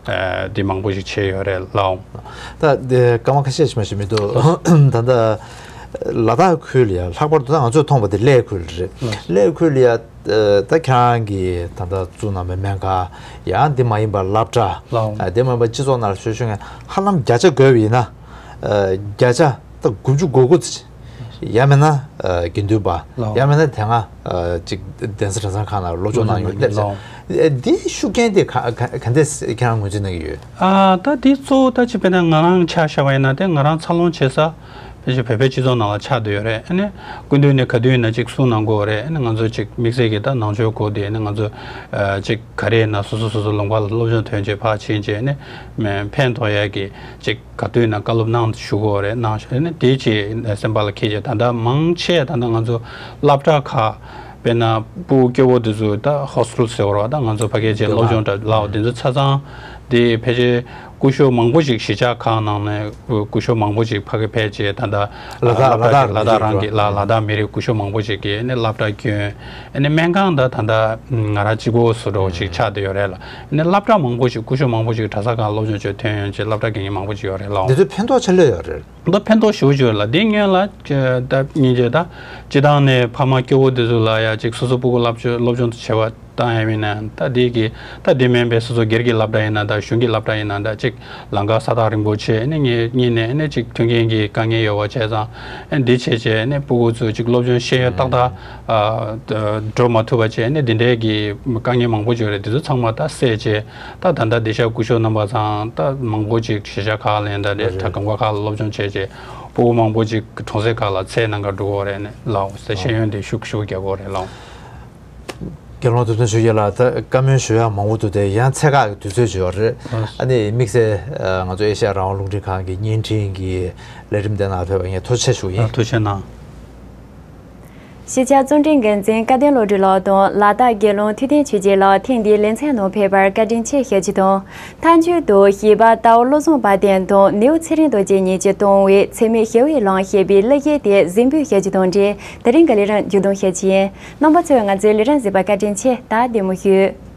ཨ་འདི་མང་པོ་ཞིག་བྱས་ཡོད་རེད་ལགས། ད་འདི་སྐར་མ་ཁ་ཤས་ཤིག་མ་ཞིག་མི་འདུག་ད་ལྟ་ལ་དྭགས་ཁུལ་ལ་ཡ། ལྷག་པར་དུ་ད་ང་ཚོས་མཐོང་བ་དེ་གླེ་ཁུལ་རེད། གླེ་ཁུལ་ལ་ཡ། ད་ཁྱེད་རང་གིས་ད་ལྟ་བཙུགས་གནང་བའི་སྨན་ཁང་། ཡང་འདི་མ་ཡིན་པར་སློབ་གྲྭ། ལགས། ཨ་འདི་མ་ཡིན་པར་སྤྱི་ཚོགས་ནང་ལ་ཞུ་ཞུ་མཁན་ཧ་ལམ་བརྒྱ་ཆ་བགོས་པ་ཡིན་ན། ཨ་བརྒྱ་ཆ་ད་དགུ་བཅུ་གོ་དགུ་ཙམ། ཡང་མིན་ན་ཨ་དགེ་འདུན་པ། ལགས། ཡང་མིན་ན་དེ་སྔ་ཨ་ཅིག་གདན་ས་གྲྭ་ཚང་ཁག་ནང་སློབ་སྦྱོང་གནང་ཡོད་སླེབས་ཚེ། ལགས། ཨ་འདིའི་ཤུགས་རྐྱེན་དེ་ག་ག་ག་འདྲས་ཁྱེད་རང་ངོས་འཛིན་གནང་གི་ཡོད། ཨ་ད་འདི་གཙོ་བོ་ད་ཅིག་དཔེར་ན་ང་རང་ཆ་བཞག་པ་ཡིན་ན། དེ་ང་རང་འཚར་ལོངས་བྱེད་ས་ཕལ་ཆེར་བོད་པའི་སྤྱི་ཚོགས་ནང་ལ་ཆགས་བསྡད་ཡོད་རེད། ཨ་ནི་སྐུ་མདུན་ནས་ག་དུས་ཡིན་ན་ཅིག་གསུང་གནང་གི་ཡོད་རེད། ཨ་ནི་ང་ཚོ་ཅིག་དམིགས་བསལ་གྱི་ད་ནང་ཆོས་སྐོར་དེ། ཨ་ནི་ང་ཚོ་ཨ་ཅིག་ག་རེ་ཡིན་ན་སོ་སོ་སོ་སོ་ལུང་པ་ལ་སློབ་སྦྱོང་ཐོན་བྱས་ཕར་ཕྱིན་བྱས། ཨ་ནི་ཕན་ཐོགས་ཡག་གི་ཅིག་ག་དུས་ཡིན་ན་བཀའ་སློབ་གནང་ཞུ་གི་ཡོད་རེད། གནང་ཞུ། ཨ་ནི་དེ་ཅིག་སེམས་པ་ལ་འཁྱེར་བྱས། ད་ལྟ་མང་ཆེ་ད་ལྟ་ང་ཚོ་སློབ་གྲྭ་ཁག་དཔེར་ན་སྤུ་གུ་སྐྱོ་བོ་དེ་ཚོ་ད་ཧོ་སི་ཊེལ་ཟེར་བ་རེད་པ། ད་ང་ཚོ་ཕ་གིར་བྱས་སློབ་སྦྱོང་འདྲ་ལགས། དེ་ཚོ་ཆ་ཚང་དེ་ཕལ་ཆེར་སྐུ་ཞབས་མང་པོ་ཞིག་གཞིས་ཆགས་ཁག་ནང་ནས་སྐུ་ཞབས་མང་པོ་ཞིག་ཕ་གིར་ཕེབས་བྱས། ད་ལྟ་ལ་དྭགས་སློབ་གྲྭ་ལ་དྭགས་ལ་དྭགས་རང་གི་ལ་ལ་དྭགས་མི་རིགས་སྐུ་ཞབས་མང་པོ་ཞིག་གིས་ནི་སློབ་གྲྭ་བསྐྱོན། ཨ་ནི་སྨན་ཁང་ད་ད་ལྟ་ང་རང་གཅིག་པོ་བཟོ་འདྲ་ཞིག་ཆགས་བསྡད་ཡོད་རེད་ལགས། ཨ་ནི་སློབ་གྲྭ་མང་པོ་ཞིག་སྐུ་ཞབས་མང་པོ་ཞིག་གྲྭ་ས་ཁག་སློབ་སྦྱོང་བྱས་ཐོན་ཡོང་བྱས་སློབ་གྲྭ་དགེ་རྒན་མང་པོ་ཞིག་ཡོད་རེད་ལགས། འདི་ཚོ་ཕན་ཐོགས་ཆེན་པོ་ཡོད་རེད། ད་ཕན་ཐོགས་ཞེ་པོ་ཅིག་ཡོད་ལགས། འདི་སྔོན་ལ་ད་སྙིང་རྗེ་ད་སྤྱི་བཏང་ནས་ཕ་མ་སྐྱོ་བོ་དེ་ཚོ་ལ་ཡ་ཅིག་སོ་སོ་སྤུ་གུ་སློབ་སྦྱོང་སློབ་སྦྱོང་དུ་བྱེད་པ་བཏང་ཡ་མིན་ན། ད་འདི་གི་ད་འདི་མིན་པའི་སོ་སོ་སྒེར་གྱི་སློབ་གྲྭ་ཡིན་ན། ད་གཞུང་གི་སློབ་གྲྭ་ཡིན་ན། ད་ཅིག་ལམ་ཁ་ས་ཐག་རིང་པོ་བྱས། ཨ་ནི་གཉིས་གཉིས་ནས་ཨ་ནི་ཅིག་མཐུན་རྐྱེན་གྱི་དཀའ་ངལ་ཡོད་པ་བྱས་ཙང་། ཨ་འདི་བྱས་བྱས་ཨ་ནི་སྤུ་གུ་ཚོ་ཅིག་སློབ་སྦྱོང་ཤེས་ཡོན་ཏག་ཏག་ཨ་འགྲོ་མ་ཐུབ་པ་བྱས། ཨ་ནི་འདི་འདྲའི་གི་དཀའ་ངལ་མང་པོ་ཅིག་ཡོད་རེད། དེ་ཚོ་ཚང་མ་ད་སེལ་བྱས། ད་ད་ལྟ་འདི་ཤག་སྐུ་ཞབས་རྣམ་པ་ཚང་ད་མང་པོ་ཅིག་གཞིས་ཆགས་ཁག་ལ་ཡིན་ད་རེད། ད་སྒང་པ་ཁག་ལ་སློབ་སྦྱོང་བྱས་བྱས་སྤུ་གུ་མང་པོ་ཅིག་གྲོང་གསེབ་ཁག་ལ་ཚད་གནང་ག་འགྲོ་གི་ཡོད་རེད། ཨ་ནི་ལགས་སོ། ཤེས་ཡོན་དེ་ཤུགས་ཤུགས་རྒྱག་གི་ཡོད་རེད་ལགས། དགེ་སློང་ཐུབ་བསྟན་ཆོས་རྒྱལ་ལགས། ད་བཀའ་མོལ་ཞུ་ཡག་མང་པོ་འདུག་དེ་ཡང་ཚད་བཀག་གི་དུས་ཚོད་ཅིག་ཡོད་རེད། ཨ་ནི་དམིགས་བསལ་ང་ཚོ་ཨེ་ཤ་ཡ་རང་དབང་རླུང་འཕྲིན་ཁང་གི་བརྙན་འཕྲིན་གྱི་ལས་རིམ་དེ་ནང་ཕེབས་པར་ངས་ཐུགས་རྗེ་ཆེ་ཞུ་ཡིན། ཐུགས་རྗེ་གནང་། གཞིས་ཆགས་གཙོ་འགན་འཛིན་འགན་འཛིན་སྐལ་ལྡན་བློ་གྲོས་ལགས་དང་ལ་དྭགས་དགེ་སློང་ཐུབ་བསྟན་ཆོས་རྒྱལ་ལགས་ཐེངས་འདིའི་ལེ་ཚན་ནང་ཕེབས་པར་བཀའ་དྲིན་ཆེ་ཞུ་རྒྱུ་དང་། མཐའ་མཇུག་ཏུ་གཞིས་པ་རྟའུ་བློ་བཟང་དཔལ་ལྡན་དང་ནེའུ་ཚེ་རིང་རྡོ་རྗེ་གཉིས་ཀྱིས་བཏང་བའི་འཚེ་མེད་ཞི་བའི་ལམ་ཞེས་པའི་གླུ་གཞས་དེ་གཟིགས་འབུལ་ཞུ་རྒྱུ་དང་འབྲེལ། དེ་རིང་གི་ལས་རིམ་མཇུག་སྡོམ་ཞུ་རྒྱུ་ཡིན། རྣམ་པ་ཚོས་ང་ཚོའི་ལས་རིམ་གཟིགས་པར་བཀའ་དྲིན་ཆེ། ད་བདེ་མོ་བཞུགས།